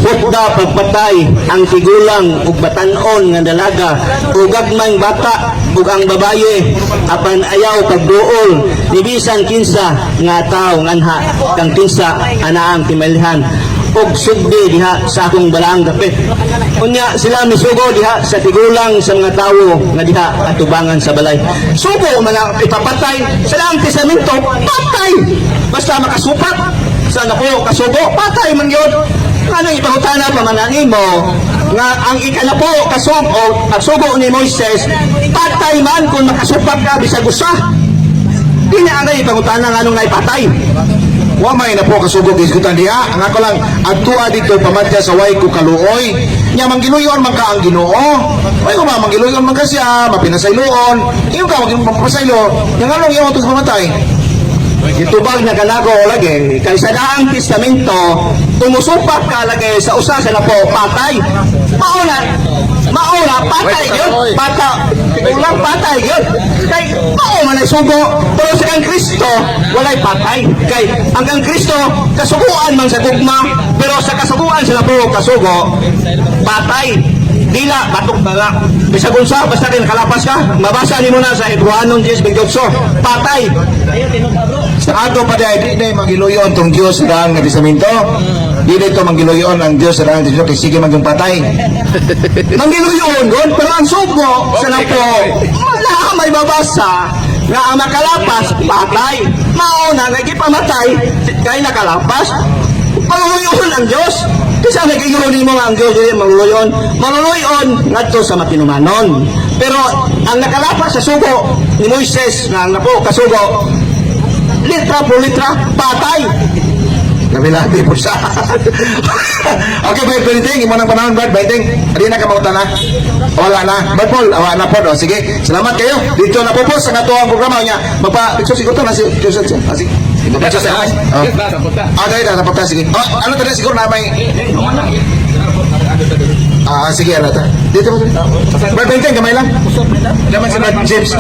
Hutda pagpatay ang tigulang ug batan-on nga dalaga ug gagmayng bata ug ang babaye, apan ayaw pagduol ni bisan kinsa nga tawo nganha kang kinsa anaang timalhan ug sugdi diha sa akong balaang dapit. Unya sila misugo diha sa tigulang sa mga tawo nga diha atubangan sa balay. Sugo man ang ipapatay sa Daang Testamento, patay basta makasupak sa napo kasugo, patay man yun. Anong ipangutana pa man nimo nga ang ikanapo kasugo, ang sugo ni Moises, patay man kung makasupak ka bisag usa? Di na ang ipangutana nga anong naipatay. Wa may na po kasugog isgutan diha. Ang ako lang adtua dito pamatya sa way ko kaluoy. Nya manggiluyon man ka ang Ginoo. Way ko ba manggiluyon man ka siya, mapinasayloon. Ingon ka maging mapasaylo. Nya nganong imo itong pamatay? Itubag na kanago lagi kay sa Daang Testamento, tumusupak ka lagi sa usa sa napo, patay. Mauna, mauna patay yun. Bata, ulang patay yun. Kay mao man ay sugo, pero sa kang Kristo walay patay. Kay ang kang Kristo kasuguan man sa gugma, pero sa kasuguan sa napo kasugo, patay. Dila, batok bala. Bisag unsa, basta kay nakalapas ka, mabasa nimo na sa Hebrewanon 10:28. Patay. Sa ato pa di na manggiluyon tong Dios sa Daang Testamento. Di na ito manggiluyon ang Dios sa Daang Testamento kay sige man yung patay. Manggiluyon gon, pero ang sugo sa napo, wala may babasa nga ang makalapas, patay. Mauna, nga gipamatay, kay nakalapas, maluluyon ang Diyos. Kasi nag-iyon mo nga ang Diyos, dili maluluyon. Maluluyon ngadto sa matinumanon. Pero ang nakalapas sa sugo ni Moises, nga ang napo kasugo, litra po litra, patay. Labi-labi po siya. Okay, Brad Benting, imo nang panahon, Brad Benting. Adi na ka na. Wala na. Brad Paul, awa na po. O, sige, salamat kayo. Dito na po po sa katuwang programa niya. Magpa-picture siguro to na si Joseph. Ah, sige. Magpa-picture sa Oh. Ah, dahil na, napagta, sige. Oh, ano to na siguro na may. Ah, sige, ano ta. Dito po. Brad Benting, gamay lang. Naman si Brad James.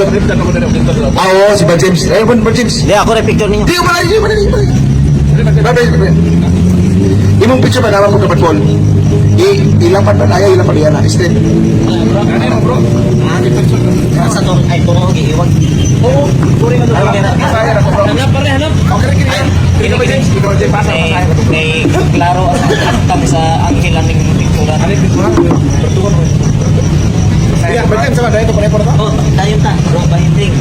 Ah, oo, si Brad James. Eh, Brad James. Di ako rin picture ninyo. Di ko pala, di ko pala, di ko pala. Brad, Brad, Brad. Imong picture ba naman mo kapat Paul? I ilapan ba ayaw ilapan yan na extend. Sa to ay turo giiwag. Oo, puri man hanap. Kay klaro ang agtang sa anghel aning picture. Yeah, but then sama dahil to pareho ta. Oh, tayo ta. Bro, bahinting.